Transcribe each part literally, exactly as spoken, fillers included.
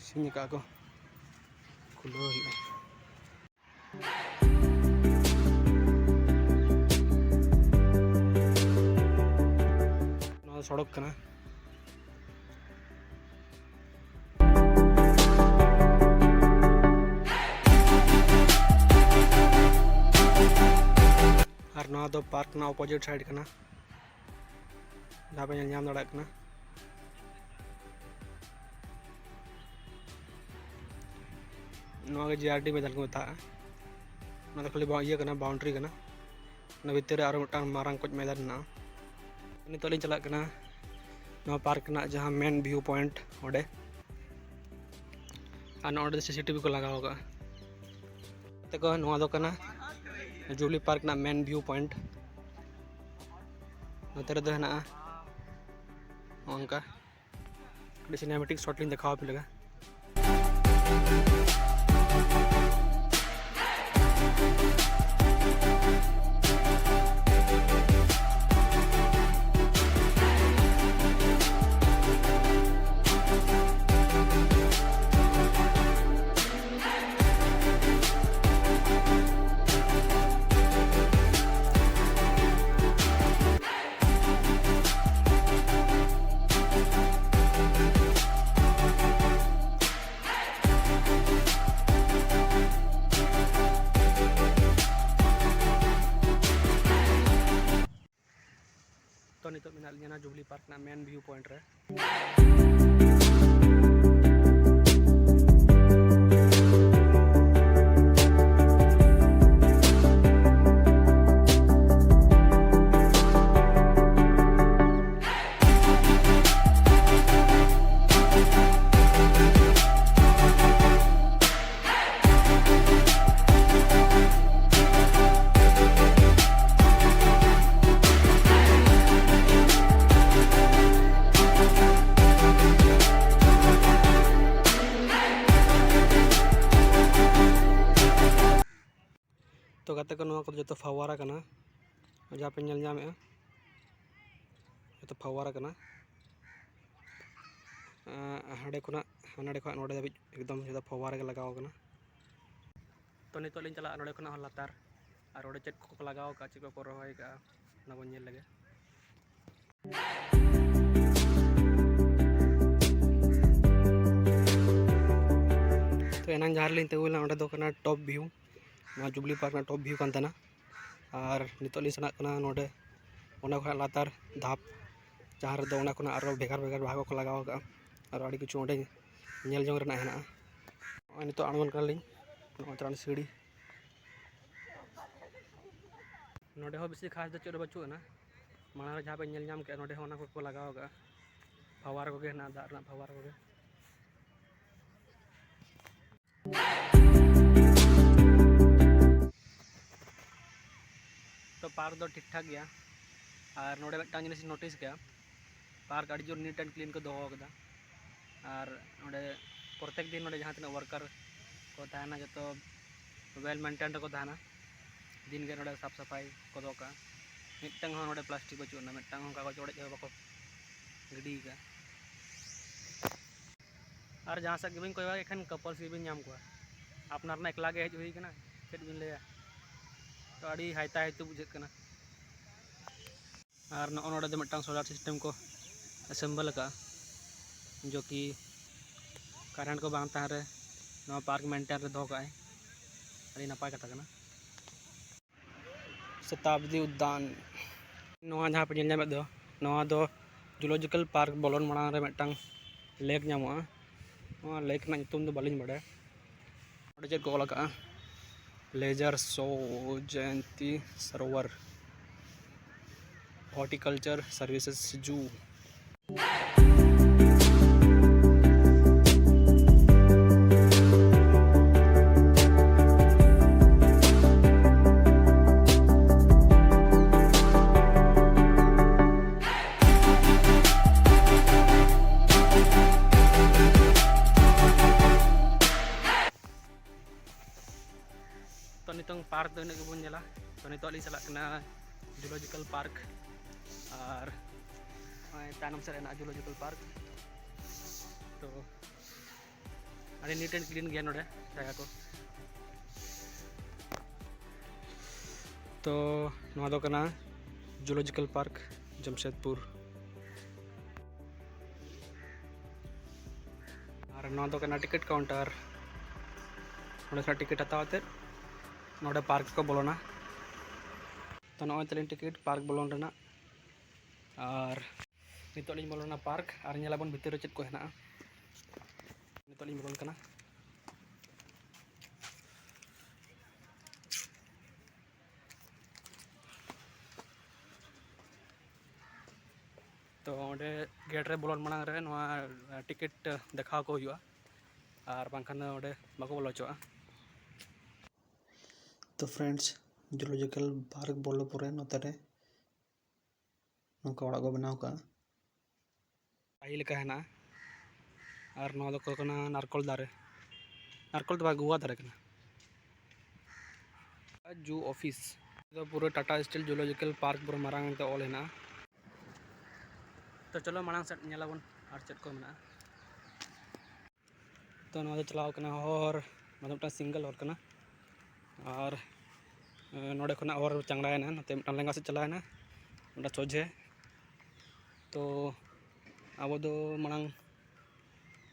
ᱥᱤᱧ ᱟᱠᱟᱫ ᱠᱚ, ᱠᱷᱩᱞᱟᱹᱣ ᱦᱩᱭᱩᱜᱼᱟ᱾ ᱱᱚᱣᱟ ᱫᱚ ᱥᱚᱲᱚᱠ ᱠᱟᱱᱟ᱾ ᱟᱨ ᱱᱚᱣᱟ ᱫᱚ ᱯᱟᱨᱠ ᱨᱮᱱᱟᱜ ᱚᱯᱳᱡᱤᱴ ᱥᱟᱭᱤᱰ ᱠᱟᱱᱟ, ᱡᱟᱦᱟᱸ ᱯᱮ ᱧᱮᱞ ᱧᱟᱢ ᱫᱟᱲᱮᱭᱟᱜ ᱠᱟᱱᱟ᱾ ᱱᱚᱣᱟ ᱜᱮ ᱡᱮ ᱟᱨ ᱰᱤ ᱢᱚᱭᱫᱟᱱ ᱠᱚ ᱢᱮᱛᱟᱜᱼᱟ᱾ ᱚᱱᱟ ᱫᱚ ᱠᱷᱟᱹᱞᱤ ᱵᱟ-, ᱤᱭᱟᱹ ᱠᱟᱱᱟ, ᱵᱟᱣᱩᱱᱰᱟᱨᱤ ᱠᱟᱱᱟ᱾ ᱚᱱᱟ ᱵᱷᱤᱛᱤᱨ ᱨᱮ ᱟᱨᱚ ᱢᱤᱫᱴᱟᱝ ᱢᱟᱨᱟᱝ ᱠᱚᱡ ᱢᱚᱭᱫᱟᱱ ᱢᱮᱱᱟᱜᱼᱟ᱾ ᱱᱤᱛᱚᱜ ᱞᱤᱧ ᱪᱟᱞᱟᱜ ᱠᱟᱱᱟ ᱱᱚᱣᱟ ᱯᱟᱨᱠ ᱨᱮᱱᱟᱜ ᱡᱟᱦᱟᱸ ᱢᱮᱱ ᱵᱷᱤᱭᱩ ᱯᱚᱭᱮᱱᱴ, ᱚᱸᱰᱮ᱾ ᱟᱨ ᱱᱚᱰᱮ ᱫᱚ ᱥᱤ ᱥᱤ ᱴᱤ ᱵᱷᱤ ᱠᱚ ᱞᱟᱜᱟᱣ ᱟᱠᱟᱫᱼᱟ᱾ ᱛᱮᱠᱚ, ᱱᱚᱣᱟ ᱫᱚ ᱠᱟᱱᱟ ᱡᱩᱵᱽᱞᱤ ᱯᱟᱨᱠ ᱨᱮᱱᱟᱜ ᱢᱮᱱ ᱵᱷᱤᱭᱩ ᱯᱚᱭᱮᱱᱴ᱾ ᱱᱚᱛᱮ ᱨᱮᱫᱚ ᱦᱮᱱᱟᱜᱼᱟ ᱱᱚᱜᱼᱚ ᱱᱚᱝᱠᱟ᱾ ᱠᱟᱹᱴᱤᱡ ᱥᱤᱱᱮᱢᱮᱴᱤᱠ ᱥᱚᱴ ᱞᱤᱧ ᱫᱮᱠᱷᱟᱣ ᱟᱯᱮ ᱞᱮᱠᱟ᱾ ᱛᱚ, ᱱᱤᱛᱚᱜ ᱢᱮᱱᱟᱜ ᱞᱤᱧᱟ ᱱᱚᱣᱟ ᱡᱩᱵᱽᱞᱤ ᱯᱟᱨᱠ ᱨᱮᱱᱟᱜ ᱢᱮᱱ ᱵᱷᱤᱭᱩ ᱯᱚᱭᱮᱱᱴ ᱨᱮ᱾ ᱛᱚ ᱜᱟᱛᱮ ᱠᱚ, ᱱᱚᱣᱟ ᱠᱚᱫᱚ ᱡᱚᱛᱚ ᱯᱷᱟᱣᱟᱨᱟ ᱠᱟᱱᱟ, ᱡᱟᱦᱟᱸ ᱯᱮ ᱧᱮᱞ ᱧᱟᱢᱮᱫᱼᱟ, ᱡᱚᱛᱚ ᱯᱷᱟᱣᱟᱨᱟ ᱠᱟᱱᱟ᱾ ᱦᱟᱸᱰᱮ ᱠᱷᱚᱱᱟᱜ ᱦᱟᱸᱰᱮ ᱠᱷᱚᱱᱟᱜ ᱱᱚᱰᱮ ᱫᱷᱟᱹᱵᱤᱡ ᱮᱠᱫᱚᱢ ᱡᱚᱛᱚ ᱯᱷᱚᱣᱟᱨᱟ ᱜᱮ ᱞᱟᱜᱟᱣ ᱠᱟᱱᱟ᱾ ᱛᱚ ᱱᱤᱛᱚᱜ ᱞᱤᱧ ᱪᱟᱞᱟᱜᱼᱟ ᱱᱚᱰᱮ ᱠᱷᱚᱱᱟᱜ ᱦᱚᱸ ᱞᱟᱛᱟᱨ, ᱟᱨ ᱚᱸᱰᱮ ᱪᱮᱫ ᱠᱚᱠᱚ ᱞᱟᱜᱟᱣ ᱟᱠᱟᱫᱼᱟ, ᱪᱮᱫ ᱠᱚᱠᱚ ᱨᱚᱦᱚᱭ ᱟᱠᱟᱫᱼᱟ, ᱚᱱᱟ ᱵᱚᱱ ᱧᱮᱞ ᱞᱮᱜᱮ᱾ ᱛᱚ ᱮᱱᱟᱝ ᱡᱟᱦᱟᱸ ᱨᱮᱞᱤᱧ ᱛᱤᱸᱜᱩ ᱞᱮᱱᱟ, ᱚᱸᱰᱮ ᱫᱚ ᱠᱟᱱᱟ ᱴᱚᱯ ᱵᱷᱤᱭᱩ, ᱱᱚᱣᱟ ᱡᱩᱵᱽᱞᱤ ᱯᱟᱨᱠ ᱨᱮᱱᱟᱜ ᱴᱚᱯ ᱵᱷᱤᱭᱩ ᱠᱟᱱ ᱛᱟᱦᱮᱱᱟ᱾ ᱟᱨ ᱱᱤᱛᱚᱜ ᱞᱤᱧ ᱥᱮᱱᱚᱜ ᱠᱟᱱᱟ ᱱᱚᱰᱮ, ᱚᱱᱟ ᱠᱷᱚᱱᱟᱜ ᱞᱟᱛᱟᱨ ᱫᱷᱟᱯ, ᱡᱟᱦᱟᱸ ᱨᱮᱫᱚ ᱚᱱᱟ ᱠᱷᱚᱱᱟᱜ ᱟᱨᱚ ᱵᱷᱮᱜᱟᱨ ᱵᱷᱮᱜᱟᱨ ᱵᱟᱦᱟ ᱠᱚᱠᱚ ᱞᱟᱜᱟᱣ ᱟᱠᱟᱫᱼᱟ᱾ ᱟᱨᱚ ᱟᱹᱰᱤ ᱠᱤᱪᱷᱩ ᱚᱸᱰᱮ ᱧᱮᱞ ᱡᱚᱝ ᱨᱮᱱᱟᱜ ᱦᱮᱱᱟᱜᱼᱟ᱾ ᱱᱚᱜᱼᱚᱭ ᱱᱤᱛᱚᱜ ᱟᱬᱜᱚᱱ ᱠᱟᱱᱟᱞᱤᱧ ᱱᱚᱜᱼᱚᱭ ᱪᱮᱛᱟᱱ ᱥᱤᱲᱤ᱾ ᱱᱚᱰᱮ ᱦᱚᱸ ᱵᱮᱥᱤ ᱠᱷᱟᱥ ᱫᱚ ᱪᱮᱫ ᱦᱚᱸ ᱵᱟᱹᱪᱩᱜ ᱟᱱᱟ᱾ ᱢᱟᱲᱟᱝ ᱨᱮ ᱡᱟᱦᱟᱸ ᱯᱮ ᱧᱮᱞ ᱧᱟᱢ ᱠᱮᱫᱼᱟ, ᱱᱚᱰᱮ ᱦᱚᱸ ᱚᱱᱟ ᱠᱚᱠᱚ ᱞᱟᱜᱟᱣ ᱟᱠᱟᱫᱼᱟ, ᱯᱷᱟᱣᱟᱨ ᱠᱚᱜᱮ ᱦᱮᱱᱟᱜᱼᱟ, ᱫᱟᱜ ᱨᱮᱱᱟᱜ ᱯᱷᱟᱣᱟᱨ ᱠᱚᱜᱮ᱾ ᱛᱚ ᱯᱟᱨᱠ ᱫᱚ ᱴᱷᱤᱠ ᱴᱷᱟᱠ ᱜᱮᱭᱟ᱾ ᱟᱨ ᱱᱚᱰᱮ ᱢᱤᱫᱴᱟᱝ ᱡᱤᱱᱤᱥ ᱤᱧ ᱱᱳᱴᱤᱥ ᱠᱮᱫᱟ, ᱯᱟᱨᱠ ᱟᱹᱰᱤ ᱡᱳᱨ ᱱᱤᱴ ᱮᱱᱰ ᱠᱞᱤᱱ ᱠᱚ ᱫᱚᱦᱚ ᱟᱠᱟᱫᱟ᱾ ᱟᱨ ᱱᱚᱰᱮ ᱯᱨᱚᱛᱮᱠ ᱫᱤᱱ ᱱᱚᱰᱮ ᱡᱟᱦᱟᱸ ᱛᱤᱱᱟᱹᱜ ᱣᱟᱨᱠᱟᱨ ᱠᱚ ᱛᱟᱦᱮᱱᱟ, ᱡᱚᱛᱚ ᱳᱭᱮᱞ ᱢᱮᱱᱴᱮᱱ ᱨᱮᱠᱚ ᱛᱟᱦᱮᱱᱟ᱾ ᱫᱤᱱ ᱜᱮ ᱱᱚᱰᱮ ᱥᱟᱯ ᱥᱟᱯᱷᱟᱭ ᱠᱚ ᱫᱚᱦᱚ ᱠᱟᱜᱼᱟ᱾ ᱢᱤᱫᱴᱟᱝ ᱦᱚᱸ ᱱᱚᱰᱮ ᱯᱞᱟᱥᱴᱤᱠ ᱵᱟᱹᱪᱩᱜ ᱟᱱᱟ, ᱢᱤᱫᱴᱟᱝ ᱦᱚᱸ ᱠᱟᱜᱚᱡᱽ ᱚᱲᱮᱡ ᱦᱚᱸ ᱵᱟᱠᱚ ᱜᱤᱰᱤ ᱟᱠᱟᱫᱼᱟ᱾ ᱟᱨ ᱡᱟᱦᱟᱸ ᱥᱮᱫ ᱜᱮᱵᱤᱱ ᱠᱚᱭᱚᱜᱟ, ᱮᱠᱷᱮᱱ ᱠᱟᱯᱚᱞᱥ ᱜᱮᱵᱤᱱ ᱧᱟᱢ ᱠᱚᱣᱟ᱾ ᱟᱯᱱᱟᱨ ᱢᱟ ᱮᱠᱞᱟ ᱜᱮ ᱦᱮᱡ ᱦᱩᱭ ᱠᱟᱱᱟ, ᱪᱮᱫ ᱵᱤᱱ ᱞᱟᱹᱭᱟ? ᱛᱚ ᱟᱹᱰᱤ ᱦᱟᱭᱛᱟ ᱦᱟᱭᱛᱩ ᱵᱩᱡᱷᱟᱹᱜ ᱠᱟᱱᱟ᱾ ᱟᱨ ᱱᱚᱜᱼᱚ ᱱᱚᱰᱮ ᱫᱚ ᱢᱤᱫᱴᱟᱝ ᱥᱳᱞᱟᱨ ᱥᱤᱥᱴᱮᱢ ᱠᱚ ᱮᱥᱮᱢᱵᱮᱞ ᱟᱠᱟᱫᱼᱟ, ᱡᱚ ᱠᱤ ᱠᱟᱨᱮᱱᱴ ᱠᱚ ᱵᱟᱝ ᱛᱟᱦᱮᱸ ᱨᱮ ᱱᱚᱣᱟ ᱯᱟᱨᱠ ᱢᱮᱱᱴᱮᱱ ᱨᱮ ᱫᱚᱦᱚ ᱠᱟᱜᱼᱟᱭ᱾ ᱟᱹᱰᱤ ᱱᱟᱯᱟᱭ ᱠᱟᱛᱷᱟ ᱠᱟᱱᱟ᱾ ᱥᱚᱛᱟᱵᱫᱤ ᱩᱫᱽᱫᱟᱱ᱾ ᱱᱚᱣᱟ ᱡᱟᱦᱟᱸ ᱯᱮ ᱧᱮᱞ ᱧᱟᱢᱮᱫ ᱫᱚ, ᱱᱚᱣᱟ ᱫᱚ ᱡᱩᱞᱚᱡᱤᱠᱟᱞ ᱯᱟᱨᱠ ᱵᱚᱞᱚᱱ ᱢᱟᱲᱟᱝ ᱨᱮ ᱢᱤᱫᱴᱟᱝ ᱞᱮᱠ ᱧᱟᱢᱚᱜᱼᱟ᱾ ᱱᱚᱣᱟ ᱞᱮᱠ ᱨᱮᱱᱟᱜ ᱧᱩᱛᱩᱢ ᱫᱚ ᱵᱟᱹᱞᱤᱧ ᱵᱟᱰᱟᱭᱟ᱾ ᱚᱸᱰᱮ ᱪᱮᱫ ᱠᱚ ᱚᱞ ᱟᱠᱟᱜᱼᱟ? ᱞᱮᱡᱟᱨ ᱥᱳ ᱡᱚᱭᱚᱱᱛᱤ ᱥᱟᱨᱳᱣᱟᱨ ᱦᱚᱨᱴᱤᱠᱟᱞᱪᱟᱨ ᱥᱟᱨᱵᱷᱤᱥᱮᱥ ᱡᱩ᱾ ᱛᱚ ᱱᱤᱛᱚᱝ ᱯᱟᱨᱠ ᱫᱚ ᱤᱱᱟᱹᱜ ᱜᱮᱵᱚᱱ ᱧᱮᱞᱟ᱾ ᱛᱚ ᱱᱤᱛᱚᱜ ᱞᱤᱧ ᱪᱟᱞᱟᱜ ᱠᱟᱱᱟ ᱡᱩᱞᱚᱡᱤᱠᱟᱞ ᱯᱟᱨᱠ, ᱟᱨ ᱱᱚᱜᱼᱚᱭ ᱛᱟᱭᱱᱚᱢ ᱥᱮᱫ ᱨᱮ ᱦᱮᱱᱟᱜᱼᱟ ᱡᱩᱞᱚᱡᱤᱠᱟᱞ ᱯᱟᱨᱠ᱾ ᱛᱚ ᱟᱹᱰᱤ neat and clean ᱜᱮᱭᱟ ᱱᱚᱰᱮ ᱡᱟᱭᱜᱟ ᱠᱚ᱾ ᱛᱚ ᱱᱚᱣᱟ ᱫᱚ ᱠᱟᱱᱟ Zoological Park, ᱡᱟᱢᱥᱮᱫᱽᱯᱩᱨ᱾ ᱟᱨ ᱱᱚᱣᱟ ᱫᱚ ᱠᱟᱱᱟ ticket counter᱾ ᱱᱚᱰᱮ ᱠᱷᱚᱱᱟᱜ ticket ᱦᱟᱛᱟᱣ ᱠᱟᱛᱮᱫ ᱱᱚᱰᱮ park ᱠᱚ ᱵᱚᱞᱚᱱᱟ᱾ ᱛᱚ ᱱᱚᱜᱼᱚᱭ ᱛᱟᱹᱞᱤᱧ ticket park ᱵᱚᱞᱚᱱ ᱨᱮᱱᱟᱜ᱾ ᱟᱨ ᱱᱤᱛᱚᱜ ᱞᱤᱧ ᱵᱚᱞᱚᱱᱟ park ᱟᱨ ᱧᱮᱞᱟᱵᱚᱱ ᱵᱷᱤᱛᱤᱨ ᱨᱮ ᱪᱮᱫ ᱠᱚ ᱦᱮᱱᱟᱜᱼᱟ᱾ ᱱᱤᱛᱚᱜ ᱞᱤᱧ ᱵᱚᱞᱚᱱ ᱠᱟᱱᱟ᱾ ᱛᱚ ᱚᱸᱰᱮ gate ᱨᱮ ᱵᱚᱞᱚᱱ ᱢᱟᱲᱟᱝ ᱨᱮ ᱱᱚᱣᱟ ticket ᱫᱮᱠᱷᱟᱣ ᱠᱚ ᱦᱩᱭᱩᱜᱼᱟ, ᱟᱨ ᱵᱟᱝᱠᱷᱟᱱ ᱫᱚ ᱚᱸᱰᱮ ᱵᱟᱠᱚ ᱵᱚᱞᱚ ᱦᱚᱪᱚᱣᱟᱜᱼᱟ᱾ ᱛᱚ friends, Zoological Park ᱵᱚᱞᱚ ᱯᱚᱨᱮ ᱱᱚᱛᱮ ᱨᱮ ᱱᱚᱝᱠᱟ ᱚᱲᱟᱜ ᱠᱚ ᱵᱮᱱᱟᱣ ᱠᱟᱜᱼᱟ᱾ ᱰᱟᱹᱦᱤ ᱞᱮᱠᱟ ᱦᱮᱱᱟᱜᱼᱟ᱾ ᱟᱨ ᱱᱚᱣᱟ ᱫᱚᱠᱚ ᱠᱟᱱᱟ ᱱᱟᱨᱠᱳᱞ ᱫᱟᱨᱮ, ᱱᱟᱨᱠᱳᱞ ᱫᱚ ᱵᱟᱝ, ᱜᱩᱣᱟ ᱫᱟᱨᱮ ᱠᱟᱱᱟ᱾ Zoo office ᱫᱚ ᱯᱩᱨᱟᱹ Tata Steel Zoological Park ᱯᱩᱨᱟᱹ ᱢᱟᱨᱟᱝ ᱛᱮ ᱚᱞ ᱦᱮᱱᱟᱜᱼᱟ᱾ ᱛᱚ ᱪᱚᱞᱚ ᱢᱟᱲᱟᱝ ᱥᱮᱫ ᱧᱮᱞᱟᱵᱚᱱ ᱟᱨ ᱪᱮᱫ ᱠᱚ ᱢᱮᱱᱟᱜᱼᱟ᱾ ᱛᱚ ᱱᱚᱣᱟ ᱫᱚ ᱪᱟᱞᱟᱣ ᱠᱟᱱᱟ ᱦᱚᱨ, ᱱᱚᱣᱟ ᱫᱚ ᱢᱤᱫᱴᱟᱝ single ᱦᱚᱨ ᱠᱟᱱᱟ᱾ ᱟᱨ ᱱᱚᱰᱮ ᱠᱷᱚᱱᱟᱜ ᱦᱚᱨ ᱪᱟᱝᱲᱟᱭᱮᱱᱟ, ᱱᱚᱛᱮ ᱢᱤᱫᱴᱟᱝ ᱞᱮᱸᱜᱟ ᱥᱮᱫ ᱪᱟᱞᱟᱣᱮᱱᱟ, ᱢᱤᱫᱴᱟᱝ ᱥᱚᱡᱷᱮ᱾ ᱛᱚ ᱟᱵᱚ ᱫᱚ ᱢᱟᱲᱟᱝ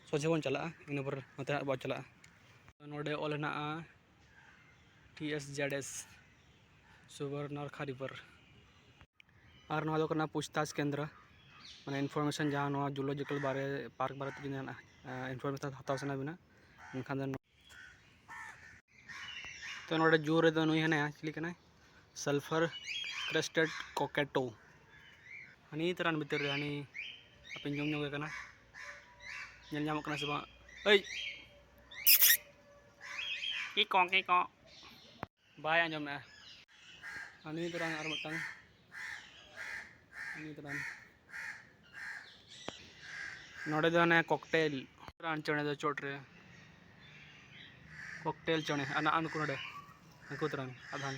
ᱥᱚᱡᱷᱮ ᱵᱚᱱ ᱪᱟᱞᱟᱜᱼᱟ, ᱤᱱᱟᱹ ᱯᱚᱨ ᱱᱚᱛᱮ ᱦᱟᱸᱜ ᱵᱚᱱ ᱪᱟᱞᱟᱜᱼᱟ᱾ ᱱᱚᱰᱮ ᱚᱞ ᱦᱮᱱᱟᱜᱼᱟ T S Z S, Subarnarekha River᱾ ᱟᱨ ᱱᱚᱣᱟ ᱫᱚ ᱠᱟᱱᱟ ᱯᱩᱪᱷᱛᱟᱪᱷ ᱠᱮᱱᱫᱨᱚ, ᱢᱟᱱᱮ information, ᱡᱟᱦᱟᱸ ᱱᱚᱣᱟ Zoological ᱵᱟᱨᱮ, park ᱵᱟᱨᱮᱛᱮ ᱡᱩᱫᱤ ᱡᱟᱦᱟᱱᱟᱜ information ᱦᱟᱛᱟᱣ ᱥᱟᱱᱟ ᱵᱤᱱᱟ, ᱮᱱᱠᱷᱟᱱ ᱫᱚ᱾ ᱛᱚ ᱱᱚᱰᱮ zoo ᱨᱮᱫᱚ ᱱᱩᱭ ᱦᱮᱱᱟᱭᱟ, ᱪᱤᱞᱤ ᱠᱟᱱᱟᱭ? Sulphur crested cockatoo᱾ ᱦᱟᱹᱱᱤ ᱛᱚᱨᱟᱱ ᱵᱷᱤᱛᱤᱨ ᱨᱮ, ᱦᱟᱹᱱᱤ ᱟᱯᱮ ᱡᱚᱢ ᱧᱚᱜᱮ ᱠᱟᱱᱟ, ᱧᱮᱞ ᱧᱟᱢᱚᱜ ᱠᱟᱱᱟ ᱥᱮ ᱵᱟᱝ? ᱮᱭ! ᱠᱤ ᱠᱚ, ᱠᱤ ᱠᱚ᱾ ᱵᱟᱭ ᱟᱸᱡᱚᱢᱮᱜᱼᱟ᱾ ᱟᱨ ᱱᱩᱭ ᱛᱚᱨᱟᱝ ᱟᱨ ᱢᱤᱫᱴᱟᱝ, ᱱᱩᱭ ᱛᱚᱨᱟᱝ᱾ ᱱᱚᱰᱮ ᱫᱚ ᱦᱟᱱᱮ cocktail ᱛᱚᱨᱟᱝ ᱪᱮᱬᱮ ᱫᱚ ᱪᱚᱴ ᱨᱮ᱾ Cocktail ᱪᱮᱬᱮ, ᱟᱨ ᱱᱩᱠᱩ ᱱᱚᱰᱮ, ᱩᱱᱠᱩ ᱛᱚᱨᱟᱝ ᱟᱫᱷᱟᱱ᱾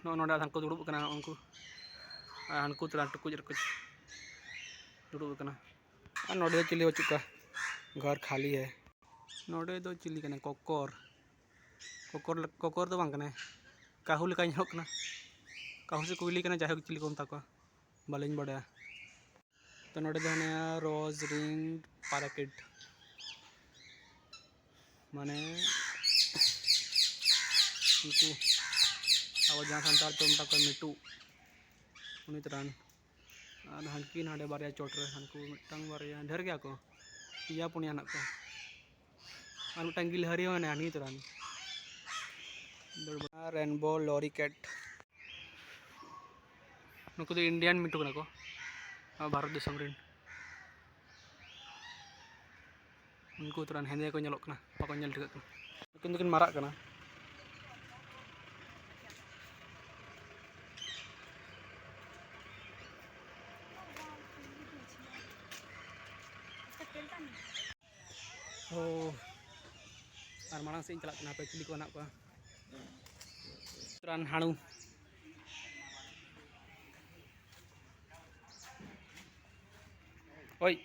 ᱱᱚᱜᱼᱚ ᱱᱚᱰᱮ ᱟᱫᱷᱟᱱ ᱠᱚ ᱫᱩᱲᱩᱵ ᱟᱠᱟᱱᱟ ᱩᱱᱠᱩ᱾ ᱟᱨ ᱦᱟᱱᱠᱩ ᱛᱚᱨᱟᱝ ᱴᱩᱠᱩᱡ ᱨᱮᱠᱚ ᱫᱩᱲᱩᱵ ᱟᱠᱟᱱᱟ᱾ ᱟᱨ ᱱᱚᱰᱮ ᱫᱚ ᱪᱤᱞᱤ ᱵᱟᱹᱪᱩᱜ ᱠᱚᱣᱟ, ᱜᱷᱚᱨ ᱠᱷᱟᱹᱞᱤ ᱦᱮ᱾ ᱱᱚᱰᱮ ᱫᱚ ᱪᱤᱞᱤ ᱠᱟᱱᱟᱭ? ᱠᱚᱠᱚᱨ᱾ ᱠᱚᱠᱚᱨ ᱞᱮ-, ᱠᱚᱠᱚᱨ ᱫᱚ ᱵᱟᱝ ᱠᱟᱱᱟᱭ, ᱠᱟᱹᱦᱩ ᱞᱮᱠᱟᱭ ᱧᱮᱞᱚᱜ ᱠᱟᱱᱟ᱾ ᱠᱟᱹᱦᱩ ᱥᱮ ᱠᱩᱭᱞᱤ ᱠᱟᱱᱟᱭ, ᱡᱟᱭᱦᱳᱠ ᱪᱤᱞᱤ ᱠᱚ ᱢᱮᱛᱟ ᱠᱚᱣᱟ, ᱵᱟᱹᱞᱤᱧ ᱵᱟᱰᱟᱭᱟ᱾ ᱛᱚ ᱱᱚᱰᱮ ᱫᱚ ᱦᱮᱱᱟᱭᱟ rose ring parakeet, ᱢᱟᱱᱮ ᱩᱱᱠᱩ ᱟᱵᱚ ᱡᱟᱦᱟᱸ ᱥᱟᱱᱛᱟᱲ ᱛᱮ ᱢᱮᱛᱟ ᱠᱚᱣᱟ ᱢᱤᱴᱩ, ᱩᱱᱤ ᱛᱚᱨᱟᱱ᱾ ᱟᱨ ᱦᱟᱱᱠᱤᱱ ᱦᱟᱸᱰᱮ ᱵᱟᱨᱭᱟ ᱪᱚᱴ ᱨᱮ, ᱦᱟᱱᱠᱩ ᱢᱤᱫᱴᱟᱝ ᱵᱟᱨᱭᱟ, ᱰᱷᱮᱨ ᱜᱮᱭᱟ ᱠᱚ, ᱯᱮᱭᱟ ᱯᱩᱱᱭᱟ ᱦᱮᱱᱟᱜ ᱠᱚᱣᱟ᱾ ᱟᱨ ᱢᱤᱫᱴᱟᱝ ᱜᱤᱞᱦᱟᱹᱨᱤ ᱦᱚᱸ ᱢᱮᱱᱟᱭᱟ, ᱦᱟᱹᱱᱤ ᱛᱚᱨᱟᱱ᱾ ᱨᱮᱱᱵᱳ ᱞᱚᱨᱤ ᱠᱮᱴ᱾ ᱱᱩᱠᱩ ᱫᱚ ᱤᱱᱰᱤᱭᱟᱱ ᱢᱤᱴᱩ ᱠᱟᱱᱟ ᱠᱚ, ᱟᱵᱚ ᱵᱷᱟᱨᱚᱛ ᱫᱤᱥᱚᱢ ᱨᱮᱱ᱾ ᱩᱱᱠᱩ ᱛᱚᱨᱟᱱ ᱦᱮᱸᱫᱮ ᱠᱚ ᱧᱮᱞᱚᱜ ᱠᱟᱱᱟ, ᱵᱟᱠᱚ ᱧᱮᱞ ᱴᱷᱤᱠᱟᱹᱜ ᱠᱟᱱᱟ᱾ ᱱᱩᱠᱤᱱ ᱫᱚᱠᱤᱱ ᱢᱟᱨᱟᱜ ᱠᱟᱱᱟ᱾ ᱳ, ᱟᱨ ᱢᱟᱲᱟᱝ ᱥᱮᱫ ᱤᱧ ᱪᱟᱞᱟᱜ ᱠᱟᱱᱟ, ᱦᱟᱯᱮ ᱪᱤᱞᱤ ᱠᱚ ᱢᱮᱱᱟᱜ ᱠᱚᱣᱟ᱾ ᱛᱚᱨᱟᱱ ᱦᱟᱹᱬᱩ᱾ ᱳᱭ᱾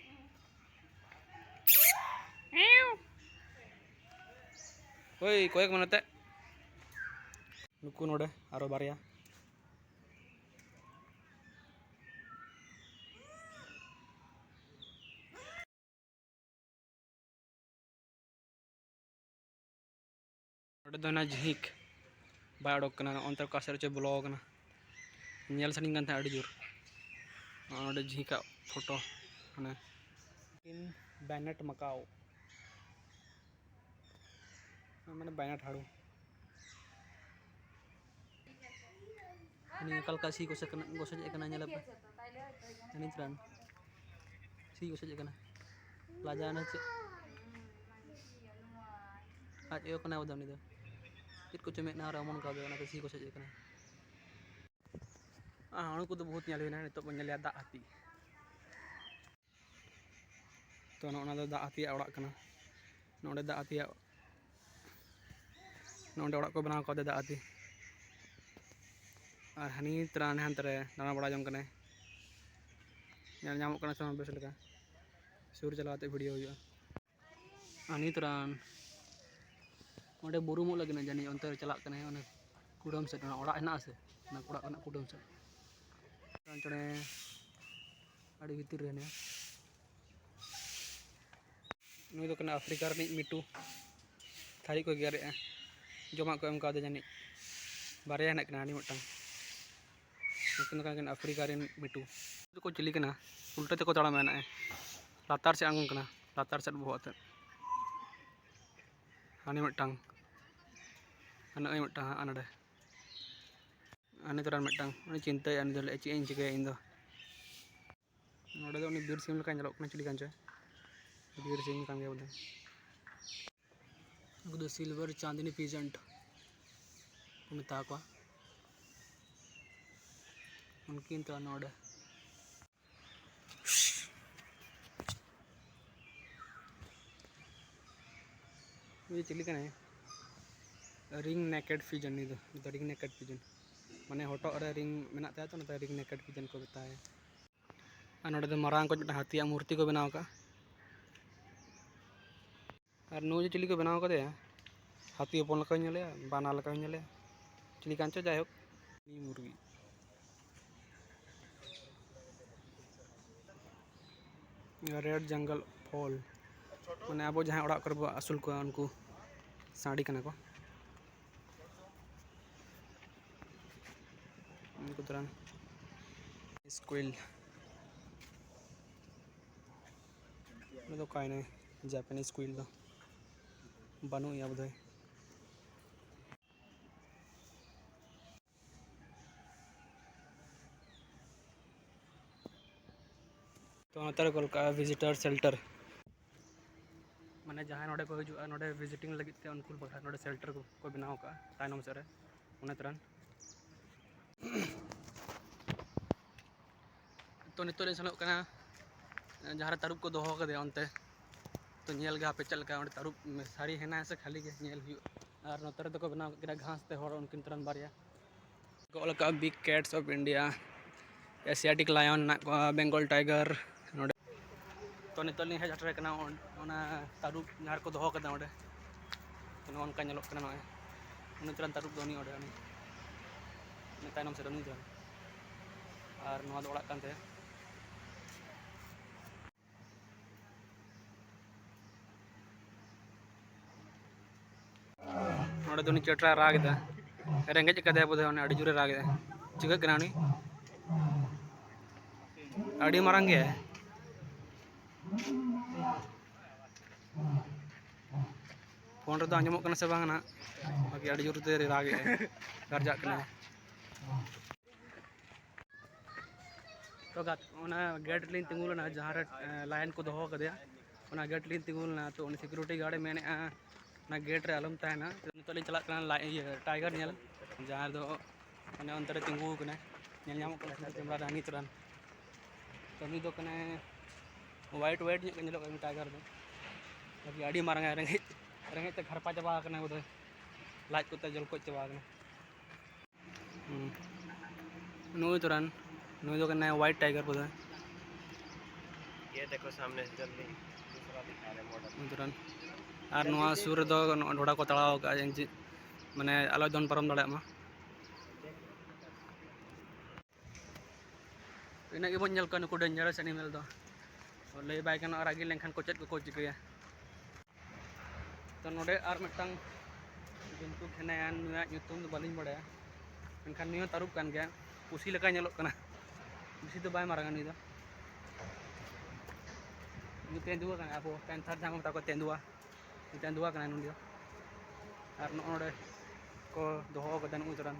ᱳᱭ, ᱠᱚᱭᱮᱠ ᱢᱮ ᱱᱚᱛᱮ᱾ ᱱᱩᱠᱩ ᱱᱚᱰᱮ ᱟᱨᱚ ᱵᱟᱨᱭᱟ᱾ ᱱᱚᱰᱮ ᱫᱚ ᱦᱮᱱᱟᱜ ᱡᱷᱤᱸᱠ, ᱵᱟᱭ ᱚᱰᱚᱠ ᱠᱟᱱᱟ, ᱱᱚᱜᱼᱚ ᱱᱚᱱᱛᱮ ᱚᱠᱟ ᱥᱮᱫ ᱨᱮᱪᱚ ᱵᱚᱞᱚ ᱟᱠᱟᱱᱟ᱾ ᱧᱮᱞ ᱥᱟᱱᱟᱧ ᱠᱟᱱ ᱛᱟᱦᱮᱸᱫ ᱟᱹᱰᱤ ᱡᱳᱨ᱾ ᱱᱚᱜᱼᱚ ᱱᱚᱰᱮ ᱡᱷᱤᱸᱠᱟᱜ ᱯᱷᱳᱴᱳ, ᱢᱟᱱᱮ ᱵᱮᱱᱮᱴ ᱢᱟᱠᱟᱣ, ᱢᱟᱱᱮ ᱵᱮᱱᱮᱴ ᱦᱟᱹᱬᱩ᱾ ᱩᱱᱤ ᱚᱠᱟ ᱞᱮᱠᱟ ᱥᱤ ᱜᱚᱥᱮ ᱠᱟᱱᱟ, ᱜᱚᱥᱮᱡ ᱠᱟᱱᱟ, ᱧᱮᱞ ᱟᱯᱮ᱾ ᱩᱱᱤ ᱛᱚᱨᱟᱱ ᱥᱤ ᱜᱚᱥᱮᱡ ᱠᱟᱱᱟ᱾ ᱞᱟᱡᱟᱣ ᱮᱱᱟ ᱪᱮᱫ? ᱟᱡ ᱟᱭᱳ ᱠᱟᱱᱟᱭ ᱵᱚᱫᱚ ᱩᱱᱤ ᱫᱚ᱾ ᱪᱮᱫ ᱠᱚᱪᱚ ᱢᱮᱫ ᱱᱟᱦᱟᱨ ᱚᱢᱚᱱ ᱠᱟᱣᱫᱮᱭᱟ, ᱚᱱᱟᱛᱮ ᱥᱤ ᱜᱚᱥᱮᱡ ᱠᱟᱱᱟ᱾ ᱟᱨ ᱦᱟᱹᱬᱩ ᱠᱚᱫᱚ ᱵᱚᱦᱩᱛ ᱧᱮᱞ ᱦᱩᱭᱱᱟ, ᱱᱤᱛᱚᱜ ᱵᱚᱱ ᱧᱮᱞᱮᱭᱟ ᱫᱟᱜ ᱦᱟᱹᱛᱤ᱾ ᱛᱚ, ᱱᱚᱜᱼᱚ ᱱᱚᱣᱟ ᱫᱚ ᱫᱟᱜ ᱦᱟᱹᱛᱤᱭᱟᱜ ᱚᱲᱟᱜ ᱠᱟᱱᱟ᱾ ᱱᱚᱰᱮ ᱫᱟᱜ ᱦᱟᱹᱛᱤᱭᱟᱜ, ᱱᱚᱰᱮ ᱚᱲᱟᱜ ᱠᱚ ᱵᱮᱱᱟᱣ ᱠᱟᱣᱫᱟ ᱫᱟᱜ ᱦᱟᱹᱛᱤ᱾ ᱟᱨ ᱦᱟᱹᱱᱤ ᱛᱚᱨᱟ ᱦᱟᱱᱮ ᱦᱟᱱᱛᱮ ᱨᱮ ᱫᱟᱬᱟ ᱵᱟᱲᱟ ᱡᱚᱝ ᱠᱟᱱᱟᱭ᱾ ᱧᱮᱞ ᱧᱟᱢᱚᱜ ᱠᱟᱱᱟ ᱥᱮ ᱵᱟᱝ ᱵᱮᱥ ᱞᱮᱠᱟ? ᱥᱩᱨ ᱪᱟᱞᱟᱣ ᱠᱟᱛᱮ ᱵᱷᱤᱰᱤᱭᱳ ᱦᱩᱭᱩᱜᱼᱟ᱾ ᱟᱨ ᱱᱤᱛ ᱨᱟᱱ ᱚᱸᱰᱮ ᱵᱩᱨᱩᱢᱚᱜ ᱞᱟᱹᱜᱤᱫ ᱡᱟᱹᱱᱤᱡ ᱚᱱᱛᱮ ᱨᱮ ᱪᱟᱞᱟᱜ ᱠᱟᱱᱟᱭ, ᱚᱱᱟ ᱠᱩᱰᱟᱹᱢ ᱥᱮᱫ, ᱚᱱᱟ ᱚᱲᱟᱜ ᱦᱮᱱᱟᱜᱼᱟ ᱥᱮ, ᱚᱱᱟ ᱚᱲᱟᱜ ᱨᱮᱱᱟᱜ ᱠᱩᱰᱟᱹᱢ ᱥᱮᱫ᱾ ᱪᱚᱬᱮ ᱟᱹᱰᱤ ᱵᱷᱤᱛᱤᱨ ᱨᱮ ᱦᱮᱱᱟᱭᱟ᱾ ᱱᱩᱭ ᱫᱚ ᱠᱟᱱᱟ ᱟᱯᱷᱨᱤᱠᱟ ᱨᱤᱱᱤᱡ ᱢᱤᱴᱩ᱾ ᱛᱷᱟᱹᱨᱤ ᱠᱚ ᱜᱮᱨᱮᱜᱼᱟ, ᱡᱚᱢᱟᱜ ᱠᱚ ᱮᱢ ᱠᱟᱣᱫᱮᱭᱟ ᱡᱟᱹᱱᱤᱡ᱾ ᱵᱟᱨᱭᱟ ᱦᱮᱱᱟᱜ ᱠᱤᱱᱟ, ᱦᱟᱹᱱᱤ ᱢᱤᱫᱴᱟᱝ᱾ ᱱᱩᱠᱤᱱ ᱫᱚ ᱠᱟᱱᱟ ᱠᱤᱱ ᱟᱯᱷᱨᱤᱠᱟ ᱨᱮᱱ ᱢᱤᱴᱩ᱾ ᱱᱩᱠᱩ ᱪᱤᱞᱤ ᱠᱟᱱᱟ? ᱩᱞᱴᱟᱹ ᱛᱮᱠᱚ ᱛᱟᱲᱟᱢᱟ ᱱᱟᱜᱼᱟᱭ᱾ ᱞᱟᱛᱟᱨ ᱥᱮᱫ ᱟᱬᱜᱚᱱ ᱠᱟᱱᱟ, ᱞᱟᱛᱟᱨ ᱥᱮᱫ ᱵᱚᱦᱚᱜ ᱟᱛᱮᱫ᱾ ᱦᱟᱹᱱᱤ ᱢᱤᱫᱴᱟᱝ, ᱟᱨ ᱱᱚᱜᱼᱚᱭ ᱢᱤᱫᱴᱟᱝ ᱦᱟᱸᱜ ᱱᱚᱰᱮ᱾ ᱟᱨ ᱱᱤᱛᱚᱜ ᱟᱨ ᱢᱤᱫᱴᱟᱝ, ᱩᱱᱤ ᱪᱤᱱᱛᱟᱹᱭᱟ, ᱩᱱᱤ ᱫᱚ ᱞᱟᱹᱭᱟ, "ᱪᱮᱫ ᱤᱧ ᱪᱤᱠᱟᱹᱭᱟ ᱤᱧ ᱫᱚ?" ᱱᱚᱰᱮ ᱫᱚ ᱩᱱᱤ ᱵᱤᱨ ᱥᱤᱢ ᱞᱮᱠᱟᱭ ᱧᱮᱞᱚᱜ ᱠᱟᱱᱟ, ᱪᱤᱞᱤ ᱠᱟᱱ ᱪᱚᱭ? ᱵᱤᱨ ᱥᱤᱢ ᱠᱟᱱ ᱜᱮᱭᱟ ᱵᱚᱞᱮ᱾ ᱩᱱᱠᱩ ᱫᱚ silver ᱪᱟᱸᱫᱽᱱᱤ pigeon ᱠᱚ ᱢᱮᱛᱟ ᱠᱚᱣᱟ᱾ ᱩᱱᱠᱤᱱ ᱛᱚ ᱱᱚᱰᱮ᱾ ᱩᱱᱤ ᱪᱤᱞᱤ ᱠᱟᱱᱟᱭ? Ring necked pigeon, ᱱᱩᱭ ᱫᱚ, ᱱᱩᱭ ᱫᱚ ring necked pigeon᱾ ᱢᱟᱱᱮ ᱦᱚᱴᱚᱜ ᱨᱮ ring ᱢᱮᱱᱟᱜ ᱛᱟᱭᱟ ᱛᱚ, ᱚᱱᱟᱛᱮ ring necked pigeon ᱠᱚ ᱢᱮᱛᱟᱭᱟ᱾ ᱟᱨ ᱱᱚᱰᱮ ᱫᱚ ᱢᱟᱨᱟᱝ ᱠᱚᱡ ᱢᱤᱫᱴᱟᱝ ᱦᱟᱹᱛᱤᱭᱟᱜ ᱢᱩᱨᱛᱤ ᱠᱚ ᱵᱮᱱᱟᱣ ᱟᱠᱟᱫᱼᱟ᱾ ᱟᱨ ᱱᱩᱭ ᱡᱮ ᱪᱤᱞᱤ ᱠᱚ ᱵᱮᱱᱟᱣ ᱠᱟᱫᱮᱭᱟ, ᱦᱟᱹᱛᱤ ᱦᱚᱯᱚᱱ ᱞᱮᱠᱟ ᱦᱚᱸᱧ ᱧᱮᱞᱮᱭᱟ, ᱵᱟᱱᱟ ᱞᱮᱠᱟ ᱦᱚᱸᱧ ᱧᱮᱞᱮᱭᱟ, ᱪᱤᱞᱤ ᱠᱟᱱ ᱪᱚ, ᱡᱟᱭᱦᱳᱠ, ᱩᱱᱤ ᱢᱩᱨᱜᱤ᱾ Red jungle fowl, ᱢᱟᱱᱮ ᱟᱵᱚ ᱡᱟᱦᱟᱸᱭ ᱚᱲᱟᱜ ᱠᱚᱨᱮ ᱵᱚ ᱟᱹᱥᱩᱞ ᱠᱚᱣᱟ, ᱩᱱᱠᱩ ᱥᱟᱺᱰᱤ ᱠᱟᱱᱟ ᱠᱚ᱾ ᱩᱱᱠᱩ ᱛᱚᱨᱟᱱ squirrel᱾ ᱩᱱᱤ ᱫᱚ ᱚᱠᱟᱭᱮᱱᱟᱭ? Japanese squirrel ᱫᱚ ᱵᱟᱹᱱᱩᱜ ᱮᱭᱟ ᱵᱳᱫᱷᱚᱭ᱾ ᱛᱚ ᱱᱚᱛᱮ ᱨᱮ ᱠᱚ ᱚᱞ ᱠᱟᱜᱼᱟ visitor shelter᱾ ᱢᱟᱱᱮ ᱡᱟᱦᱟᱸᱭ ᱱᱚᱰᱮ ᱠᱚ ᱦᱤᱡᱩᱜᱼᱟ, ᱱᱚᱰᱮ visiting ᱞᱟᱹᱜᱤᱫ ᱛᱮ ᱩᱱᱠᱩ ᱵᱟᱠᱷᱨᱟ ᱱᱚᱰᱮ shelter ᱠᱚ, ᱠᱚ ᱵᱮᱱᱟᱣ ᱠᱟᱜᱼᱟ ᱛᱟᱭᱱᱚᱢ ᱥᱮᱫ ᱨᱮ, ᱚᱱᱟ ᱛᱚᱨᱟᱱ᱾ ᱛᱚ ᱱᱤᱛᱚᱜ ᱞᱤᱧ ᱥᱮᱱᱚᱜ ᱠᱟᱱᱟ ᱡᱟᱦᱟᱸ ᱨᱮ ᱛᱟᱹᱨᱩᱵ ᱠᱚ ᱫᱚᱦᱚ ᱠᱟᱫᱮᱭᱟ ᱚᱱᱛᱮ᱾ ᱛᱚ ᱧᱮᱞ ᱜᱮ ᱦᱟᱯᱮ ᱪᱮᱫ ᱞᱮᱠᱟ ᱚᱸᱰᱮ ᱛᱟᱹᱨᱩᱵ ᱥᱟᱹᱲᱤ ᱦᱮᱱᱟᱭᱟ ᱥᱮ ᱠᱷᱟᱹᱞᱤ ᱜᱮ, ᱧᱮᱞ ᱦᱩᱭᱩᱜᱼᱟ᱾ ᱟᱨ ᱱᱚᱛᱮ ᱨᱮᱫᱚ ᱠᱚ ᱵᱮᱱᱟᱣ ᱠᱟᱜ ᱠᱤᱱᱟ ᱜᱷᱟᱥ ᱛᱮ ᱦᱚᱲ, ᱩᱱᱠᱤᱱ ᱛᱚᱨᱟᱱ ᱵᱟᱨᱭᱟ᱾ ᱠᱚ ᱚᱞ ᱟᱠᱟᱫᱼᱟ big cats of India, Asiatic lion ᱦᱮᱱᱟᱜ ᱠᱚᱣᱟ, Bengal tiger᱾ ᱱᱚᱰᱮ ᱛᱚ, ᱱᱤᱛᱚᱜ ᱞᱤᱧ ᱦᱮᱡ ᱥᱮᱴᱮᱨ ᱠᱟᱱᱟ ᱚᱱ-, ᱚᱱᱟ ᱛᱟᱹᱨᱩᱵ ᱡᱟᱦᱟᱸ ᱨᱮᱠᱚ ᱫᱚᱦᱚ ᱠᱟᱫᱟ ᱚᱸᱰᱮ᱾ ᱛᱚ, ᱱᱚᱜᱼᱚ ᱱᱚᱝᱠᱟ ᱧᱮᱞᱚᱜ ᱠᱟᱱᱟ ᱱᱚᱜᱼᱚᱭ᱾ ᱩᱱᱤ ᱛᱟᱞᱟᱝ ᱛᱟᱹᱨᱩᱵ ᱫᱚ ᱩᱱᱤ ᱚᱸᱰᱮ, ᱩᱱᱤ, ᱩᱱᱤ ᱛᱟᱭᱱᱚᱢ ᱥᱮᱫ ᱩᱱᱤ ᱛᱟᱞᱟᱝ᱾ ᱟᱨ ᱱᱚᱣᱟ ᱫᱚ ᱚᱲᱟᱜ ᱠᱟᱱ ᱛᱟᱭᱟ᱾ ᱱᱚᱰᱮ ᱫᱚ ᱩᱱᱤ ᱪᱮᱴᱨᱟᱭ ᱨᱟᱜ ᱮᱫᱟ, ᱨᱮᱸᱜᱮᱡ ᱟᱠᱟᱫᱮᱭᱟ ᱵᱳᱫᱷᱚᱭ, ᱩᱱᱤ ᱟᱹᱰᱤ ᱡᱳᱨᱮ ᱨᱟᱜ ᱮᱫᱟ᱾ ᱪᱤᱠᱟᱹᱜ ᱠᱟᱱᱟ ᱩᱱᱤ? ᱟᱹᱰᱤ ᱢᱟᱨᱟᱝ ᱜᱮ᱾ ᱯᱷᱳᱱ ᱨᱮᱫᱚ ᱟᱸᱡᱚᱢᱚᱜ ᱠᱟᱱᱟ ᱥᱮ ᱵᱟᱝ ᱱᱟᱦᱟᱜ? ᱵᱟᱠᱤ ᱟᱹᱰᱤ ᱡᱳᱨ ᱛᱮ ᱨᱟᱜ ᱮᱫᱟᱭ, ᱜᱟᱨᱡᱟᱜ ᱠᱟᱱᱟᱭ᱾ ᱛᱚ ᱜᱟᱛ-, ᱚᱱᱟ ᱜᱮᱴ ᱨᱮᱞᱤᱧ ᱛᱤᱸᱜᱩ ᱞᱮᱱᱟ, ᱡᱟᱦᱟᱸ ᱨᱮ, ᱮ, ᱞᱟᱭᱤᱱ ᱠᱚ ᱫᱚᱦᱚ ᱠᱟᱫᱮᱭᱟ, ᱚᱱᱟ ᱜᱮᱴ ᱨᱮᱞᱤᱧ ᱛᱤᱸᱜᱩ ᱞᱮᱱᱟ᱾ ᱛᱚ ᱩᱱᱤ ᱥᱤᱠᱩᱨᱤᱴᱤ ᱜᱟᱨᱰ ᱮ ᱢᱮᱱᱮᱫᱼᱟ, "ᱚᱱᱟ ᱜᱮᱴ ᱨᱮ ᱟᱞᱚᱢ ᱛᱟᱦᱮᱱᱟ᱾" ᱛᱚ ᱱᱤᱛᱚᱜ ᱞᱤᱧ ᱪᱟᱞᱟᱜ ᱠᱟᱱᱟ ᱞᱟᱭ-, ᱤᱭᱟᱹ, ᱴᱟᱭᱜᱟᱨ ᱧᱮᱞ, ᱡᱟᱦᱟᱸ ᱨᱮᱫᱚ ᱚᱱᱮ ᱚᱱᱛᱮ ᱨᱮ ᱛᱤᱸᱜᱩ ᱟᱠᱟᱱᱟᱭ, ᱧᱮᱞ ᱧᱟᱢᱚᱜ ᱠᱟᱱᱟ ᱥᱤᱥᱤ ᱠᱮᱢᱮᱨᱟ ᱨᱮ ᱦᱟᱹᱱᱤ ᱛᱚᱨᱟᱱ᱾ ᱛᱚ ᱱᱩᱭ ᱫᱚ ᱠᱟᱱᱟᱭ ᱣᱟᱭᱤᱴ ᱣᱟᱭᱤᱴ ᱧᱚᱜ ᱜᱮ ᱧᱮᱞᱚᱜ ᱠᱟᱱᱟ ᱴᱟᱭᱜᱟᱨ ᱫᱚ, ᱵᱟᱠᱤ ᱟᱹᱰᱤ ᱢᱟᱨᱟᱝ ᱟᱭ, ᱨᱮᱸᱜᱮᱡ, ᱨᱮᱸᱜᱮᱡ ᱛᱮ ᱜᱷᱟᱨᱯᱟ ᱪᱟᱵᱟ ᱟᱠᱟᱱᱟ ᱵᱳᱫᱷᱚᱭ, ᱞᱟᱡ ᱠᱚᱛᱮ ᱡᱚᱞᱠᱚᱡ ᱪᱟᱵᱟ ᱟᱠᱟᱱᱟ᱾ ᱦᱩᱸ᱾ ᱱᱩᱭ ᱛᱚᱨᱟᱱ, ᱱᱩᱭ ᱫᱚ ᱠᱟᱱᱟᱭ ᱣᱟᱭᱤᱴ ᱴᱟᱭᱜᱟᱨ ᱵᱳᱫᱷᱚᱭ᱾ ᱱᱩᱭ ᱛᱚᱨᱟᱱ᱾ ᱟᱨ ᱱᱚᱣᱟ ᱥᱩᱨ ᱨᱮᱫᱚ ᱱᱚᱜᱼᱚᱭ ᱰᱷᱚᱰᱟ ᱠᱚ ᱛᱟᱲᱟᱣ ᱟᱠᱟᱫᱼᱟ, ᱡᱮ ᱢᱟᱱᱮ ᱟᱞᱚᱭ ᱫᱚᱱ ᱯᱟᱨᱚᱢ ᱫᱟᱲᱮᱭᱟᱜ ᱢᱟ᱾ ᱤᱱᱟᱹᱜ ᱜᱮᱵᱚᱱ ᱧᱮᱞ ᱠᱚᱣᱟ ᱱᱩᱠᱩ dangerous animal ᱫᱚ᱾ ᱞᱟᱹᱭ ᱵᱟᱭ ᱜᱟᱱᱚᱜᱼᱟ, ᱨᱟᱹᱜᱤ ᱞᱮᱱᱠᱷᱟᱱ ᱠᱚ ᱪᱮᱫ ᱠᱚᱠᱚ ᱪᱤᱠᱟᱹᱭᱟ᱾ ᱛᱚ ᱱᱚᱰᱮ ᱟᱨ ᱢᱤᱫᱴᱟᱝ ᱡᱚᱱᱛᱩ ᱦᱮᱱᱟᱭᱟ, ᱱᱩᱭᱟᱜ ᱧᱩᱛᱩᱢ ᱫᱚ ᱵᱟᱹᱞᱤᱧ ᱵᱟᱲᱟᱭᱟ, ᱢᱮᱱᱠᱷᱟᱱ ᱱᱩᱭ ᱦᱚᱸ ᱛᱟᱹᱨᱩᱵ ᱠᱟᱱ ᱜᱮᱭᱟ᱾ ᱯᱩᱥᱤ ᱞᱮᱠᱟᱭ ᱧᱮᱞᱚᱜ ᱠᱟᱱᱟ, ᱵᱮᱥᱤ ᱫᱚ ᱵᱟᱭ ᱢᱟᱨᱟᱝᱟ ᱱᱩᱭ ᱫᱚ᱾ ᱱᱩᱭ ᱛᱮᱸᱫᱩᱣᱟ ᱠᱟᱱᱟᱭ, ᱟᱵᱚ ᱯᱮᱱᱛᱷᱟᱨ ᱡᱟᱦᱟᱸ ᱠᱚ ᱢᱮᱛᱟ ᱠᱚᱣᱟ, ᱛᱮᱸᱫᱩᱣᱟ, ᱱᱩᱭ ᱛᱮᱸᱫᱩᱣᱟ ᱠᱟᱱᱟᱭ ᱱᱩᱭ ᱫᱚ᱾ ᱟᱨ ᱱᱚᱜᱼᱚ ᱱᱚᱰᱮ ᱠᱚ ᱫᱚᱦᱚ ᱠᱟᱫᱟ ᱱᱩᱜᱼᱩ ᱛᱚᱨᱟᱱ᱾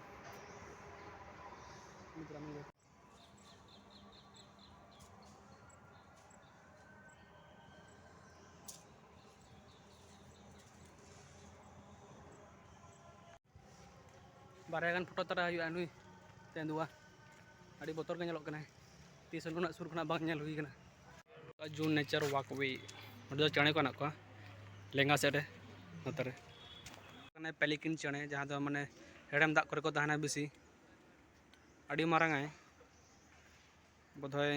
ᱵᱟᱨᱭᱟ ᱜᱟᱱ ᱯᱷᱳᱴᱳ ᱛᱟᱨᱟ ᱦᱩᱭᱩᱜᱼᱟ ᱱᱩᱭ ᱛᱮᱸᱫᱩᱣᱟ᱾ ᱟᱹᱰᱤ ᱵᱚᱛᱚᱨ ᱜᱮ ᱧᱮᱞᱚᱜ ᱠᱟᱱᱟᱭ, ᱛᱤᱥ ᱦᱚᱸ ᱱᱩᱱᱟᱹᱜ ᱥᱩᱨ ᱠᱷᱚᱱᱟᱜ ᱵᱟᱝ ᱧᱮᱞ ᱦᱩᱭ ᱠᱟᱱᱟ᱾ Zoo Nature Walkway, ᱚᱸᱰᱮ ᱫᱚ ᱪᱮᱬᱮ ᱠᱚ ᱦᱮᱱᱟᱜ ᱠᱚᱣᱟ ᱞᱮᱸᱜᱟ ᱥᱮᱫ ᱨᱮ, ᱱᱚᱛᱮ ᱨᱮ᱾ ᱢᱟᱱᱮ pelican ᱪᱮᱬᱮ, ᱡᱟᱦᱟᱸ ᱫᱚ ᱢᱟᱱᱮ ᱦᱮᱲᱮᱢ ᱫᱟᱜ ᱠᱚᱨᱮ ᱠᱚ ᱛᱟᱦᱮᱱᱟ ᱵᱮᱥᱤ᱾ ᱟᱹᱰᱤ ᱢᱟᱨᱟᱝ ᱟᱭ, ᱵᱳᱫᱷᱚᱭ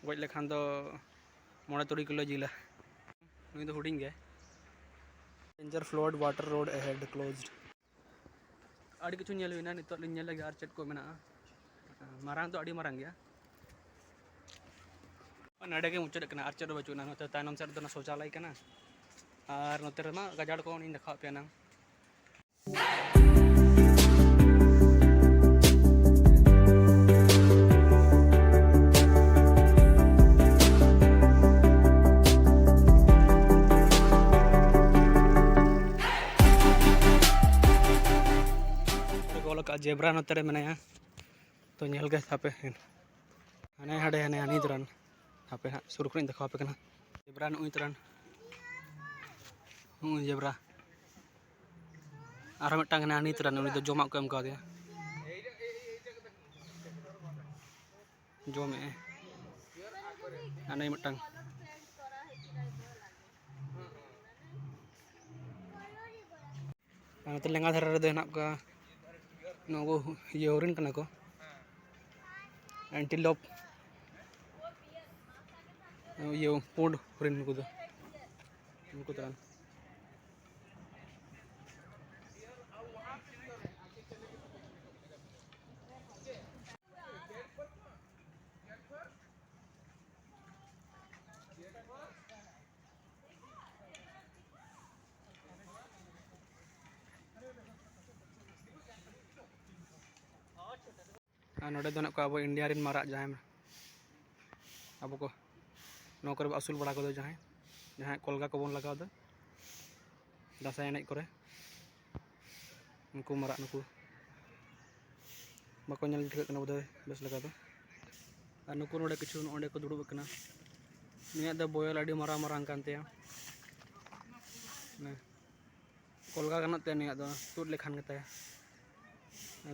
ᱜᱚᱡ ᱞᱮᱠᱷᱟᱱ ᱫᱚ ᱢᱚᱬᱮ ᱛᱩᱨᱩᱭ ᱠᱤᱞᱳ ᱡᱤᱞᱟ᱾ ᱱᱩᱭ ᱫᱚ ᱦᱩᱰᱤᱧ ᱜᱮ᱾ Danger, flood, water, road ahead closed. ᱟᱹᱰᱤ ᱠᱤᱪᱷᱩ ᱧᱮᱞ ᱦᱩᱭᱱᱟ, ᱱᱤᱛᱚᱜ ᱞᱤᱧ ᱧᱮᱞ ᱞᱮᱜᱮ ᱟᱨ ᱪᱮᱫ ᱠᱚ ᱢᱮᱱᱟᱜᱼᱟ᱾ ᱢᱟᱨᱟᱝ ᱫᱚ ᱟᱹᱰᱤ ᱢᱟᱨᱟᱝ ᱜᱮᱭᱟ᱾ ᱱᱚᱰᱮ ᱜᱮ ᱢᱩᱪᱟᱹᱫ ᱠᱟᱱᱟ, ᱟᱨ ᱪᱮᱫ ᱦᱚᱸ ᱵᱟᱹᱪᱩᱜ ᱟᱱᱟ᱾ ᱱᱚᱛᱮ ᱛᱟᱭᱱᱚᱢ ᱥᱮᱫ ᱨᱮᱫᱚ ᱚᱱᱟ ᱥᱳᱪᱟᱞᱚᱭ ᱠᱟᱱᱟ, ᱟᱨ ᱱᱚᱛᱮ ᱨᱮᱢᱟ ᱜᱟᱡᱟᱲ ᱠᱚ ᱚᱱᱮᱧ ᱫᱮᱠᱷᱟᱣᱟᱫ ᱯᱮᱭᱟ ᱱᱟᱝ᱾ ᱚᱞ ᱟᱠᱟᱫ ᱡᱮᱵᱽᱨᱟ ᱱᱚᱛᱮ ᱨᱮ ᱢᱮᱱᱟᱭᱟ᱾ ᱛᱚ ᱧᱮᱞ ᱜᱮ ᱦᱟᱯᱮ, ᱦᱟᱱᱮ ᱦᱟᱸᱰᱮ, ᱦᱟᱱᱮ ᱦᱟᱹᱱᱤ ᱛᱚᱨᱟᱱ᱾ ᱦᱟᱯᱮ ᱦᱟᱸᱜ ᱥᱩᱨ ᱠᱷᱚᱱᱤᱧ ᱫᱮᱠᱷᱟᱣ ᱟᱯᱮ ᱠᱟᱱᱟ᱾ ᱡᱮᱵᱽᱨᱟ ᱱᱩᱜᱼᱩᱭ ᱛᱚᱨᱟᱱ, ᱱᱩᱜᱼᱩᱭ ᱡᱮᱵᱽᱨᱟ᱾ ᱟᱨᱦᱚᱸ ᱢᱤᱫᱴᱟᱝ ᱦᱟᱱᱮ ᱦᱟᱹᱱᱤ ᱛᱚᱨᱟᱱ, ᱩᱱᱤ ᱫᱚ ᱡᱚᱢᱟᱜ ᱠᱚ ᱮᱢ ᱠᱟᱣᱫᱮᱭᱟ, ᱡᱚᱢᱮᱜᱼᱟᱭ᱾ ᱦᱟᱱᱮ ᱢᱤᱫᱴᱟᱝ᱾ ᱟᱨ ᱱᱚᱛᱮ ᱞᱮᱸᱜᱟ ᱫᱷᱟᱨᱮ ᱨᱮᱫᱚ ᱦᱮᱱᱟᱜ ᱠᱚᱣᱟ ᱱᱩᱠᱩ ᱤᱭᱟᱹ ᱦᱚᱨᱤᱱ ᱠᱟᱱᱟ ᱠᱚ, antelope, ᱤᱭᱟᱹ ᱯᱩᱸᱰ ᱦᱚᱨᱤᱱ ᱱᱩᱠᱩ ᱫᱚ, ᱱᱩᱠᱩ ᱫᱚ᱾ ᱟᱨ ᱱᱚᱰᱮ ᱫᱚ ᱦᱮᱱᱟᱜ ᱠᱚᱣᱟ ᱟᱵᱚ ᱤᱱᱰᱤᱭᱟ ᱨᱮᱱ ᱢᱟᱨᱟᱜ, ᱡᱟᱦᱟᱸᱭ ᱟᱵᱚ ᱠᱚ ᱱᱚᱣᱟ ᱠᱚᱨᱮ ᱵᱚ ᱟᱹᱥᱩᱞ ᱵᱟᱲᱟ ᱠᱚᱫᱚ, ᱡᱟᱦᱟᱸᱭ, ᱡᱟᱦᱟᱸᱭ ᱠᱚᱞᱜᱟ ᱠᱚᱵᱚᱱ ᱞᱟᱜᱟᱣ ᱫᱚ ᱫᱟᱸᱥᱟᱭ ᱮᱱᱮᱡ ᱠᱚᱨᱮ, ᱩᱱᱠᱩ ᱢᱟᱨᱟᱜ ᱱᱩᱠᱩ ᱵᱟᱠᱚ ᱧᱮᱞ ᱴᱷᱤᱠᱟᱹᱜ ᱠᱟᱱᱟ ᱵᱳᱫᱷᱚᱭ ᱵᱮᱥ ᱞᱮᱠᱟ ᱫᱚ᱾ ᱟᱨ ᱱᱩᱠᱩ ᱱᱚᱰᱮ ᱠᱤᱪᱷᱩ ᱱᱚᱜᱼᱚᱸᱰᱮ ᱠᱚ ᱫᱩᱲᱩᱵ ᱟᱠᱟᱱᱟ᱾ ᱱᱩᱭᱟᱜ ᱫᱚ ᱵᱚᱭᱚᱞ ᱟᱹᱰᱤ ᱢᱟᱨᱟᱝ ᱢᱟᱨᱟᱝ ᱠᱟᱱ ᱛᱟᱭᱟ᱾ ᱚᱱᱮ ᱠᱚᱞᱜᱟ ᱜᱟᱱᱚᱜ ᱛᱟᱭᱟ ᱱᱩᱭᱟᱜ ᱫᱚ, ᱛᱩᱫ ᱞᱮᱠᱷᱟᱱ ᱜᱮ ᱛᱟᱭᱟ᱾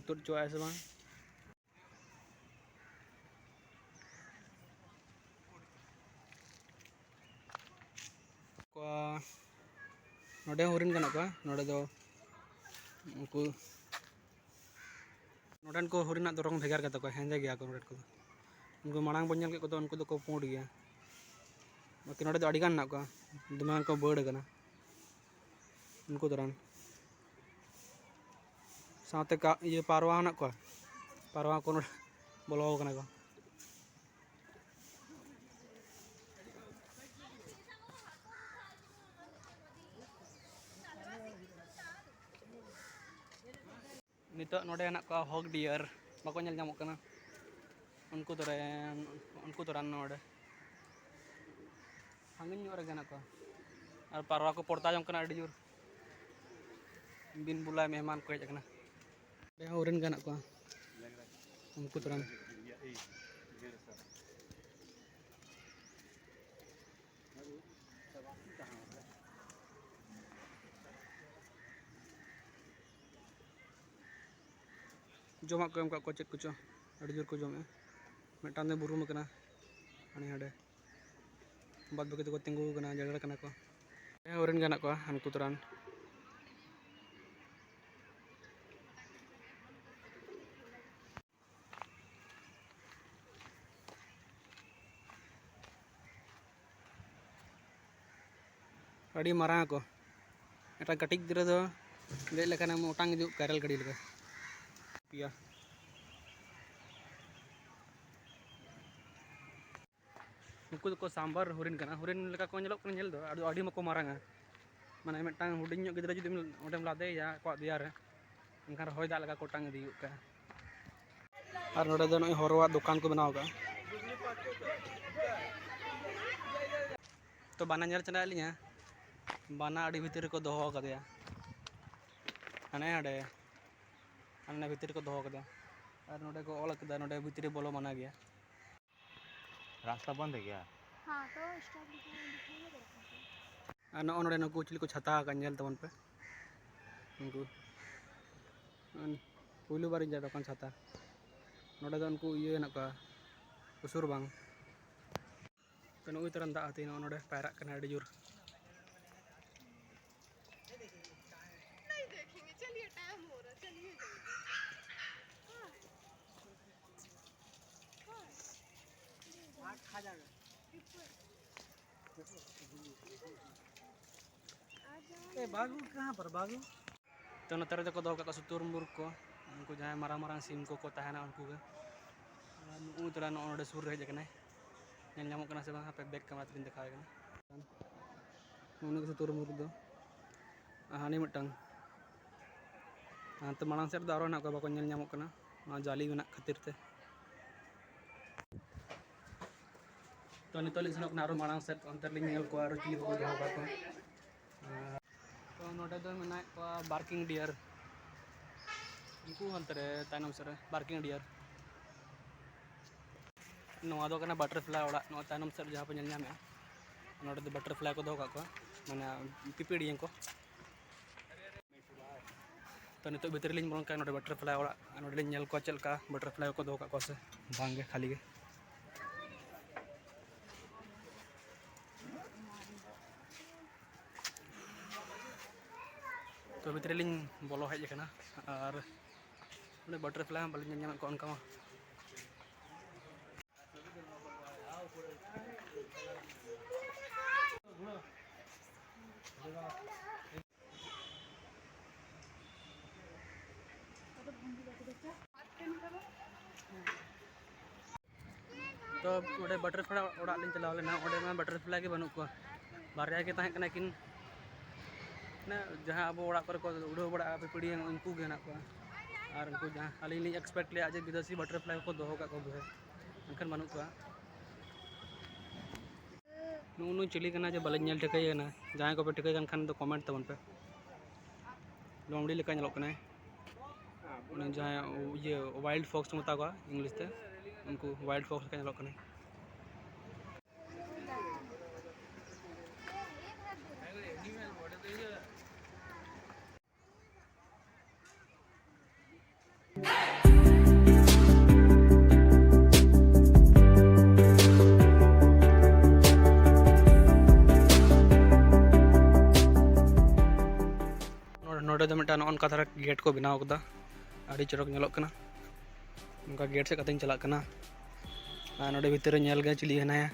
ᱛᱩᱫ ᱦᱚᱪᱚᱣᱟᱜᱼᱟᱭ ᱥᱮ ᱵᱟᱝ? ᱠᱚᱣᱟ᱾ ᱱᱚᱰᱮ ᱦᱚᱸ ᱦᱚᱨᱤᱱ ᱜᱟᱱᱚᱜ ᱠᱚᱣᱟ᱾ ᱱᱚᱰᱮ ᱫᱚ ᱩᱱᱠᱩ, ᱱᱚᱰᱮᱱ ᱠᱚ ᱦᱚᱨᱤᱱᱟᱜ ᱫᱚ ᱨᱚᱝ ᱵᱷᱮᱜᱟᱨ ᱜᱮᱛᱟ ᱠᱚᱣᱟ, ᱦᱮᱸᱫᱮ ᱜᱮᱭᱟ ᱠᱚ ᱱᱚᱰᱮᱱ ᱠᱚᱫᱚ᱾ ᱩᱱᱠᱩ ᱢᱟᱲᱟᱝ ᱵᱚᱱ ᱧᱮᱞ ᱠᱮᱫ ᱠᱚᱫᱚ, ᱩᱱᱠᱩ ᱫᱚᱠᱚ ᱯᱩᱸᱰ ᱜᱮᱭᱟ᱾ ᱵᱟᱹᱠᱤ ᱱᱚᱰᱮ ᱫᱚ ᱟᱹᱰᱤ ᱜᱟᱱ ᱦᱮᱱᱟᱜ ᱠᱚᱣᱟ, ᱫᱚᱢᱮ ᱜᱟᱱ ᱠᱚ ᱵᱟᱹᱰ ᱟᱠᱟᱱᱟ᱾ ᱩᱱᱠᱩ ᱫᱚ ᱨᱟᱱ ᱥᱟᱶᱛᱮ ᱠᱟ-, ᱤᱭᱟᱹ, ᱯᱟᱨᱣᱟ ᱦᱮᱱᱟᱜ ᱠᱚᱣᱟ᱾ ᱯᱟᱨᱣᱟ ᱠᱚ ᱱᱚᱰᱮ ᱵᱚᱞᱚ ᱟᱠᱟᱱᱟ ᱠᱚ᱾ ᱱᱤᱛᱚᱜ ᱱᱚᱰᱮ ᱦᱮᱱᱟᱜ ᱠᱚᱣᱟ ᱦᱚᱜ ᱰᱤᱭᱟᱨ, ᱵᱟᱠᱚ ᱧᱮᱞ ᱧᱟᱢᱚᱜ ᱠᱟᱱᱟ᱾ ᱩᱱᱠᱩ ᱫᱚ ᱨᱮᱱ, ᱩᱱᱠᱩ ᱫᱚ ᱨᱟᱱ ᱱᱚᱰᱮ ᱥᱟᱺᱜᱤᱧ ᱧᱚᱜ ᱨᱮᱜᱮ ᱦᱮᱱᱟᱜ ᱠᱚᱣᱟ᱾ ᱟᱨ ᱯᱟᱨᱣᱟ ᱠᱚ ᱯᱚᱨᱫᱟ ᱡᱚᱝ ᱠᱟᱱᱟ ᱟᱹᱰᱤ ᱡᱳᱨ᱾ ᱵᱤᱱ ᱵᱩᱞᱟ ᱢᱮᱦᱢᱟᱱ ᱠᱚ ᱦᱮᱡ ᱟᱠᱟᱱᱟ᱾ ᱚᱸᱰᱮ ᱦᱚᱸ ᱦᱚᱨᱤᱱ ᱜᱮ ᱦᱮᱱᱟᱜ ᱠᱚᱣᱟ᱾ ᱩᱱᱠᱩ ᱛᱚᱨᱟᱱ᱾ ᱡᱚᱢᱟᱜ ᱠᱚ ᱮᱢ ᱠᱟᱜ ᱠᱚᱣᱟ, ᱪᱮᱫ ᱠᱚᱪᱚ ᱟᱹᱰᱤ ᱡᱳᱨ ᱠᱚ ᱡᱚᱢᱮᱜᱼᱟ᱾ ᱢᱤᱫᱴᱟᱝ ᱫᱚ ᱵᱩᱨᱩᱢ ᱟᱠᱟᱱᱟ ᱦᱟᱸᱰᱮ ᱦᱟᱸᱰᱮ, ᱵᱟᱫ ᱵᱟᱹᱠᱤ ᱫᱚᱠᱚ ᱛᱤᱸᱜᱩ ᱟᱠᱟᱱᱟ, ᱡᱮᱲᱮᱨ ᱠᱟᱱᱟ ᱠᱚ᱾ ᱦᱮᱸ, ᱦᱚᱨᱤᱱ ᱜᱮ ᱦᱮᱱᱟᱜ ᱠᱚᱣᱟ ᱦᱟᱱᱠᱩ ᱛᱚᱨᱟᱱ᱾ ᱟᱹᱰᱤ ᱢᱟᱨᱟᱝ ᱟᱠᱚ᱾ ᱢᱤᱫᱴᱟᱝ ᱠᱟᱹᱴᱤᱡ ᱜᱤᱫᱽᱨᱟᱹ ᱫᱚ ᱫᱮᱡ ᱞᱮᱠᱷᱟᱱᱮᱢ ᱚᱴᱟᱝ ᱤᱫᱤᱜ ᱠᱟᱭᱨᱮᱞ ᱜᱟᱹᱰᱤ ᱞᱮᱠᱟ᱾ ᱯᱮᱭᱟ᱾ ᱱᱩᱠᱩ ᱫᱚᱠᱚ ᱥᱟᱢᱵᱟᱨ ᱦᱚᱨᱤᱱ ᱠᱟᱱᱟ᱾ ᱦᱚᱨᱤᱱ ᱞᱮᱠᱟ ᱠᱚ ᱧᱮᱞᱚᱜ ᱠᱟᱱᱟ ᱧᱮᱞ ᱫᱚ, ᱟᱫᱚ ᱟᱹᱰᱤ ᱢᱟᱠᱚ ᱢᱟᱨᱟᱝᱟ᱾ ᱢᱟᱱᱮ ᱢᱤᱫᱴᱟᱝ ᱦᱩᱰᱤᱧ ᱧᱚᱜ ᱜᱤᱫᱽᱨᱟᱹ ᱡᱩᱫᱤᱢ ᱚᱸᱰᱮᱢ ᱞᱟᱫᱮᱭᱮᱭᱟ ᱟᱠᱚᱣᱟᱜ ᱫᱮᱭᱟ ᱨᱮ, ᱮᱱᱠᱷᱟᱱ ᱦᱚᱭ ᱫᱟᱜ ᱞᱮᱠᱟ ᱠᱚ ᱚᱴᱟᱝ ᱤᱫᱤ ᱜᱚᱫ ᱠᱟᱜᱼᱟ᱾ ᱟᱨ ᱱᱚᱰᱮ ᱫᱚ ᱱᱚᱜᱼᱚᱭ ᱦᱚᱨᱚᱣᱟᱜ ᱫᱚᱠᱟᱱ ᱠᱚ ᱵᱮᱱᱟᱣ ᱟᱠᱟᱫᱼᱟ᱾ ᱛᱚ ᱵᱟᱱᱟ ᱧᱮᱞ ᱥᱟᱱᱟᱭᱮᱫ ᱞᱤᱧᱟ, ᱵᱟᱱᱟ ᱟᱹᱰᱤ ᱵᱷᱤᱛᱤᱨ ᱨᱮᱠᱚ ᱫᱚᱦᱚ ᱟᱠᱟᱫᱮᱭᱟ, ᱦᱟᱱᱮ ᱦᱟᱸᱰᱮ, ᱦᱟᱱᱮ ᱵᱷᱤᱛᱤᱨ ᱨᱮᱠᱚ ᱫᱚᱦᱚ ᱟᱠᱟᱫᱟ᱾ ᱟᱨ ᱱᱚᱰᱮ ᱠᱚ ᱚᱞ ᱟᱠᱟᱫᱟ, ᱱᱚᱰᱮ ᱵᱷᱤᱛᱤᱨ ᱨᱮ ᱵᱚᱞᱚ ᱢᱟᱱᱟ ᱜᱮᱭᱟ᱾ रास्ता बंद है क्या? हाँ, तो स्टॉप लिखा है, दिखाइए, देखो। ᱟᱨ ᱱᱚᱜᱼᱚ ᱱᱚᱰᱮ ᱱᱩᱠᱩ ᱪᱤᱞᱤ ᱠᱚ ᱪᱷᱟᱛᱟ ᱟᱠᱟᱫ, ᱧᱮᱞ ᱛᱟᱵᱚᱱ ᱯᱮ᱾ ᱩᱱᱠᱩ, ᱯᱩᱭᱞᱩ ᱵᱟᱨᱤᱧ ᱧᱮᱞ ᱫᱚᱠᱟᱱ ᱪᱷᱟᱛᱟ᱾ ᱱᱚᱰᱮ ᱫᱚ ᱩᱱᱠᱩ ᱤᱭᱟᱹ ᱦᱮᱱᱟᱜ ᱠᱚᱣᱟ, ᱩᱥᱩᱨ ᱵᱟᱝ᱾ ᱛᱚ ᱱᱩᱜᱼᱩᱭ ᱛᱚᱨᱟᱱ ᱫᱟᱜ ᱟᱛᱮ ᱱᱚᱜᱼᱚ ᱱᱚᱰᱮ ᱯᱟᱭᱨᱟᱜ ᱠᱟᱱᱟ ᱟᱹᱰᱤ ᱡᱳᱨ᱾ नहीं देखेंगे, चलिए, टाइम हो रहा, चलिए जल्दी। हाँ। हाँ। ए, बाघू कहाँ पर, बाघू? ᱛᱚ, ᱱᱚᱛᱮ ᱨᱮᱫᱚ ᱠᱚ ᱫᱚᱦᱚ ᱠᱟᱜ ᱠᱚᱣᱟ ᱥᱩᱛᱩᱨ ᱢᱩᱨᱜ ᱠᱚ, ᱩᱱᱠᱩ ᱡᱟᱦᱟᱸᱭ ᱢᱟᱨᱟᱝ ᱢᱟᱨᱟᱝ ᱥᱤᱢ ᱠᱚᱠᱚ ᱛᱟᱦᱮᱱᱟ ᱩᱱᱠᱩ ᱜᱮ᱾ ᱟᱨ ᱱᱩᱜᱼᱩᱭ ᱛᱚᱨᱟ ᱱᱚᱜᱼᱚ ᱱᱚᱰᱮ ᱥᱩᱨ ᱨᱮ ᱦᱮᱡ ᱟᱠᱟᱱᱟᱭ, ᱧᱮᱞ ᱧᱟᱢᱚᱜ ᱠᱟᱱᱟ ᱥᱮ ᱵᱟᱝ? ᱦᱟᱯᱮ back camera ᱛᱮᱞᱤᱧ ᱫᱮᱠᱷᱟᱣ ᱟᱭ ᱠᱟᱱᱟ᱾ ᱱᱩᱜᱼᱩ ᱱᱩᱭ ᱜᱮ ᱥᱩᱛᱩᱨ ᱢᱩᱨᱜ ᱫᱚ᱾ ᱟᱨ ᱦᱟᱹᱱᱤ ᱢᱤᱫᱴᱟᱝ, ᱦᱟᱱᱛᱮ ᱢᱟᱲᱟᱝ ᱥᱮᱫ ᱨᱮᱫᱚ ᱟᱨᱚ ᱦᱮᱱᱟᱜ ᱠᱚᱣᱟ, ᱵᱟᱠᱚ ᱧᱮᱞ ᱧᱟᱢᱚᱜ ᱠᱟᱱᱟ ᱱᱚᱣᱟ ᱡᱟᱹᱞᱤ ᱢᱮᱱᱟᱜ ᱠᱷᱟᱹᱛᱤᱨ ᱛᱮ᱾ ᱛᱚ, ᱱᱤᱛᱚᱜ ᱞᱤᱧ ᱥᱮᱱᱚᱜ ᱠᱟᱱᱟ ᱟᱨᱚ ᱢᱟᱲᱟᱝ ᱥᱮᱫ, ᱚᱱᱛᱮ ᱨᱮᱞᱤᱧ ᱧᱮᱞ ᱠᱚᱣᱟ ᱟᱨᱚ ᱪᱤᱞᱤ ᱠᱚᱠᱚ ᱫᱚᱦᱚ ᱠᱟᱜ ᱠᱚᱣᱟ᱾ ᱟᱨ ᱛᱚ, ᱱᱚᱰᱮ ᱫᱚ ᱢᱮᱱᱟᱜ ᱠᱚᱣᱟ barking deer, ᱩᱱᱠᱩ ᱦᱟᱱᱛᱮ ᱨᱮ ᱛᱟᱭᱱᱚᱢ ᱥᱮᱫ ᱨᱮ barking deer᱾ ᱱᱚᱣᱟ ᱫᱚ ᱠᱟᱱᱟ butterfly ᱚᱲᱟᱜ, ᱱᱚᱣᱟ ᱛᱟᱭᱱᱚᱢ ᱥᱮᱫ ᱨᱮ ᱡᱟᱦᱟᱸ ᱯᱮ ᱧᱮᱞ ᱧᱟᱢᱮᱫᱼᱟ, ᱱᱚᱰᱮ ᱫᱚ butterfly ᱠᱚ ᱫᱚᱦᱚ ᱠᱟᱜ ᱠᱚᱣᱟ, ᱢᱟᱱᱮ ᱯᱤᱯᱤᱲᱤᱭᱟᱹ ᱠᱚ᱾ ᱛᱚ, ᱱᱤᱛᱚᱜ ᱵᱷᱤᱛᱨᱤ ᱞᱤᱧ ᱵᱚᱞᱚᱱ ᱠᱟᱱᱟ ᱱᱚᱰᱮ butterfly ᱚᱲᱟᱜ, ᱟᱨ ᱱᱚᱰᱮ ᱞᱤᱧ ᱧᱮᱞ ᱠᱚᱣᱟ ᱪᱮᱫ ᱞᱮᱠᱟ butterfly ᱠᱚ ᱫᱚᱦᱚ ᱠᱟᱜ ᱠᱚᱣᱟ ᱥᱮ ᱵᱟᱝ ᱜᱮ, ᱠᱷᱟᱹᱞᱤ ᱜᱮ᱾ ᱛᱚ, ᱵᱷᱤᱛᱨᱤ ᱞᱤᱧ ᱵᱚᱞᱚ ᱦᱮᱡ ᱟᱠᱟᱱᱟ, ᱟᱨ ᱱᱚᱰᱮ butterfly ᱦᱚᱸ ᱵᱟᱹᱞᱤᱧ ᱧᱮᱞ ᱧᱟᱢᱮᱫ ᱠᱚᱣᱟ ᱚᱱᱠᱟ ᱢᱟ᱾ ᱛᱚ, ᱚᱸᱰᱮ butterfly ᱚᱲᱟᱜ ᱞᱤᱧ ᱪᱟᱞᱟᱣ ᱞᱮᱱᱟ, ᱚᱸᱰᱮ ᱢᱟ butterfly ᱜᱮ ᱵᱟᱹᱱᱩᱜ ᱠᱚᱣᱟ᱾ ᱵᱟᱨᱭᱟ ᱜᱮ ᱛᱟᱦᱮᱸ ᱠᱟᱱᱟ ᱠᱤᱱ, ᱢᱟᱱᱮ, ᱡᱟᱦᱟᱸ ᱟᱵᱚ ᱚᱲᱟᱜ ᱠᱚᱨᱮ ᱠᱚ ᱩᱰᱟᱹᱣ ᱵᱟᱲᱟᱜᱼᱟ, ᱯᱤᱯᱤᱲᱤᱭᱟᱹ, ᱩᱱᱠᱩ ᱜᱮ ᱦᱮᱱᱟᱜ ᱠᱚᱣᱟ᱾ ᱟᱨ ᱩᱱᱠᱩ ᱡᱟᱦᱟᱸ ᱟᱹᱞᱤᱧ ᱞᱤᱧ expect ᱞᱮᱫᱼᱟ ᱡᱮ ᱵᱤᱫᱮᱥᱤ butterfly ᱠᱚ ᱫᱚᱦᱚ ᱠᱟᱜ ᱠᱚ ᱵᱚᱞᱮ, ᱢᱮᱱᱠᱷᱟᱱ ᱵᱟᱹᱱᱩᱜ ᱠᱚᱣᱟ᱾ ᱱᱩᱜᱼᱩ ᱱᱩᱭ ᱪᱤᱞᱤ ᱠᱟᱱᱟ ᱡᱮ ᱵᱟᱹᱞᱤᱧ ᱧᱮᱞ ᱴᱷᱤᱠᱟᱹᱭᱮ ᱠᱟᱱᱟ᱾ ᱡᱟᱦᱟᱸᱭ ᱠᱚᱯᱮ ᱴᱷᱤᱠᱟᱹᱭ ᱠᱟᱱ ᱠᱷᱟᱱ ᱫᱚ comment ᱛᱟᱵᱚᱱ ᱯᱮ᱾ ᱞᱚᱢᱲᱤ ᱞᱮᱠᱟ ᱧᱮᱞᱚᱜ ᱠᱟᱱᱟᱭ᱾ ᱩᱱᱤ ᱡᱟᱦᱟᱸᱭ ᱤᱭᱟᱹ wild fox ᱠᱚ ᱢᱮᱛᱟ ᱠᱚᱣᱟ English ᱛᱮ, ᱩᱱᱠᱩ wild fox ᱞᱮᱠᱟ ᱧᱮᱞᱚᱜ ᱠᱟᱱᱟᱭ᱾ ᱱᱚᱰᱮ, ᱱᱚᱰᱮ ᱫᱚ ᱢᱤᱫᱴᱟᱝ ᱱᱚᱜᱼᱚ ᱱᱚᱝᱠᱟ ᱫᱷᱟᱨᱟ gate ᱠᱚ ᱵᱮᱱᱟᱣ ᱠᱟᱫᱟ, ᱟᱹᱰᱤ ᱪᱚᱨᱚᱠ ᱧᱮᱞᱚᱜ ᱠᱟᱱᱟ᱾ ᱱᱚᱝᱠᱟ gate ᱥᱮᱫ ᱠᱟᱛᱮᱧ ᱪᱟᱞᱟᱜ ᱠᱟᱱᱟ᱾ ᱟᱨ ᱱᱚᱰᱮ ᱵᱷᱤᱛᱤᱨ ᱨᱮ ᱧᱮᱞ ᱜᱮ ᱪᱤᱞᱤ ᱦᱮᱱᱟᱭᱟ᱾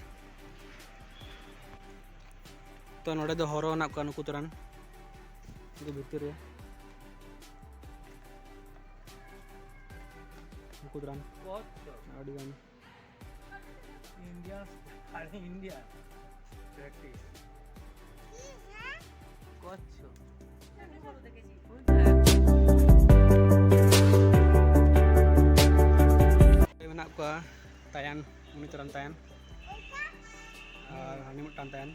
ᱛᱚ ᱱᱚᱰᱮ ᱫᱚ ᱦᱚᱨᱚ ᱦᱮᱱᱟᱜ ᱠᱚᱣᱟ, ᱱᱩᱠᱩ ᱛᱚᱨᱟᱱ, ᱱᱩᱠᱩ ᱵᱷᱤᱛᱤᱨ ᱨᱮ ᱱᱩᱠᱩ ᱛᱚᱨᱟᱱ ᱟᱹᱰᱤ ᱜᱟᱱ᱾ Indians are in India. Practice. করছো। ᱢᱮᱱᱟᱜ ᱠᱚᱣᱟ ᱛᱟᱭᱟᱱ, ᱩᱱᱤ ᱛᱚᱨᱟᱱ ᱛᱟᱭᱟᱱ, ᱟᱨ ᱦᱟᱹᱱᱤ ᱢᱤᱫᱴᱟᱝ ᱛᱟᱭᱟᱱ,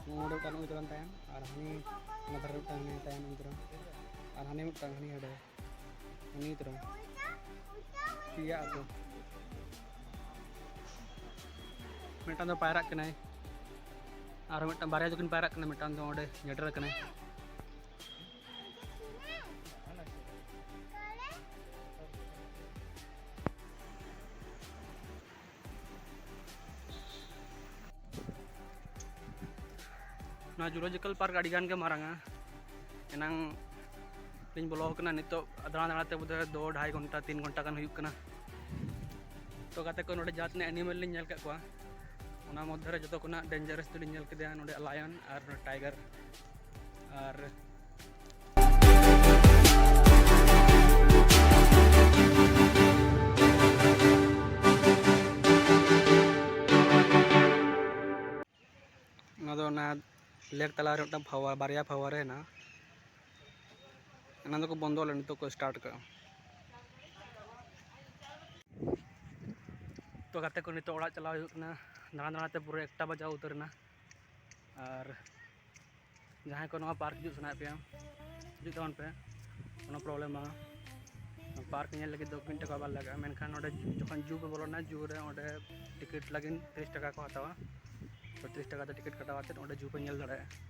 ᱱᱚᱰᱮ ᱢᱤᱫᱴᱟᱝ ᱩᱱᱤ ᱛᱚᱨᱟᱱ ᱛᱟᱭᱟᱱ, ᱟᱨ ᱦᱟᱹᱱᱤ ᱚᱱᱟ ᱫᱷᱟᱨᱮ ᱢᱤᱫᱴᱟᱝ ᱦᱟᱹᱱᱤ ᱛᱟᱭᱟᱱ ᱩᱱᱤ ᱛᱚᱨᱟᱱ, ᱟᱨ ᱦᱟᱹᱱᱤ ᱢᱤᱫᱴᱟᱝ ᱦᱟᱹᱱᱤ ᱦᱟᱸᱰᱮ ᱩᱱᱤ ᱛᱚᱨᱟᱱ᱾ ᱯᱮᱭᱟ ᱟᱹᱛᱩ᱾ ᱢᱤᱫᱴᱟᱝ ᱫᱚ ᱯᱟᱭᱨᱟᱜ ᱠᱟᱱᱟᱭ, ᱟᱨ ᱢᱤᱫᱴᱟᱝ, ᱵᱟᱨᱭᱟ ᱫᱚᱠᱤᱱ ᱯᱟᱭᱨᱟᱜ ᱠᱟᱱᱟ, ᱢᱤᱫᱴᱟᱝ ᱫᱚ ᱚᱸᱰᱮ ᱡᱮᱴᱮᱨ ᱠᱟᱱᱟᱭ᱾ ᱱᱚᱣᱟ ᱡᱩᱞᱚᱡᱤᱠᱟᱞ ᱯᱟᱨᱠ ᱟᱹᱰᱤ ᱜᱟᱱ ᱜᱮ ᱢᱟᱨᱟᱝᱟ᱾ ᱮᱱᱟᱝ ᱞᱤᱧ ᱵᱚᱞᱚ ᱟᱠᱟᱱᱟ, ᱱᱤᱛᱚᱜ ᱫᱟᱬᱟ ᱫᱟᱬᱟ ᱛᱮ ᱵᱳᱫᱷᱚᱭ ᱫᱩ ᱟᱹᱲᱟᱹᱭ ᱜᱷᱚᱱᱴᱟ, ᱛᱤᱱ ᱜᱷᱚᱱᱴᱟ ᱜᱟᱱ ᱦᱩᱭᱩᱜ ᱠᱟᱱᱟ᱾ ᱛᱚ ᱜᱟᱛᱮ ᱠᱚ, ᱱᱚᱰᱮ ᱡᱟᱦᱟᱸ ᱛᱤᱱᱟᱹᱜ ᱮᱱᱤᱢᱮᱞ ᱞᱤᱧ ᱧᱮᱞ ᱠᱮᱫ ᱠᱚᱣᱟ, ᱚᱱᱟ ᱢᱚᱫᱽᱫᱷᱮ ᱨᱮ ᱡᱚᱛᱚ ᱠᱷᱚᱱᱟᱜ ᱰᱮᱧᱡᱟᱨᱟᱥ ᱫᱚᱞᱤᱧ ᱧᱮᱞ ᱠᱮᱫᱮᱭᱟ ᱱᱚᱰᱮ ᱞᱟᱭᱚᱱ ᱟᱨ ᱴᱟᱭᱜᱟᱨ᱾ ᱟᱨ ᱚᱱᱟ ᱫᱚ ᱚᱱᱟ ᱞᱮᱠ ᱛᱟᱞᱟᱨᱮ ᱢᱤᱫᱴᱟᱝ ᱯᱷᱟᱣᱟ-, ᱵᱟᱨᱭᱟ ᱯᱷᱟᱣᱟᱨ ᱦᱮᱱᱟᱜᱼᱟ᱾ ᱚᱱᱟ ᱫᱚᱠᱚ ᱵᱚᱱᱫᱚ ᱞᱮᱫᱟ, ᱱᱤᱛᱚᱜ ᱠᱚ ᱥᱴᱟᱨᱴ ᱠᱟᱜᱼᱟ᱾ ᱛᱚ ᱜᱟᱛᱮ ᱠᱚ, ᱱᱤᱛᱚᱜ ᱚᱲᱟᱜ ᱪᱟᱞᱟᱣ ᱦᱩᱭᱩᱜ ᱠᱟᱱᱟ᱾ ᱫᱟᱬᱟ ᱫᱟᱬᱟ ᱛᱮ ᱯᱩᱨᱟᱹ ᱮᱠᱴᱟ ᱵᱟᱡᱟᱣ ᱩᱛᱟᱹᱨ ᱮᱱᱟ᱾ ᱟᱨ ᱡᱟᱦᱟᱸᱭ ᱠᱚ ᱱᱚᱣᱟ ᱯᱟᱨᱠ ᱦᱤᱡᱩᱜ ᱥᱟᱱᱟᱭᱮᱫ ᱯᱮᱭᱟ, ᱦᱤᱡᱩᱜ ᱛᱟᱵᱚᱱ ᱯᱮ, ᱠᱳᱱᱳ ᱯᱨᱚᱵᱞᱮᱢ ᱵᱟᱝᱟ᱾ ᱯᱟᱨᱠ ᱧᱮᱞ ᱞᱟᱹᱜᱤᱫ ᱫᱚ ᱢᱤᱫ ᱴᱟᱠᱟ ᱵᱟᱝ ᱞᱟᱜᱟᱜᱼᱟ, ᱢᱮᱱᱠᱷᱟᱱ ᱱᱚᱰᱮ ᱡᱚᱠᱷᱚᱱ ᱡᱩ ᱯᱮ ᱵᱚᱞᱚᱱᱟ, ᱡᱩ ᱨᱮ ᱚᱸᱰᱮ ᱴᱤᱠᱤᱴ ᱞᱟᱹᱜᱤᱫ ᱛᱤᱨᱤᱥ ᱴᱟᱠᱟ ᱠᱚ ᱦᱟᱛᱟᱣᱟ᱾ ᱛᱚ ᱛᱤᱨᱤᱥ ᱴᱟᱠᱟ ᱛᱮ ᱴᱤᱠᱤᱴ ᱠᱟᱴᱟᱣ ᱠᱟᱛᱮᱫ ᱚᱸᱰᱮ ᱡᱩ ᱯᱮ ᱧᱮᱞ ᱫᱟᱲᱮᱭᱟᱜᱼᱟ᱾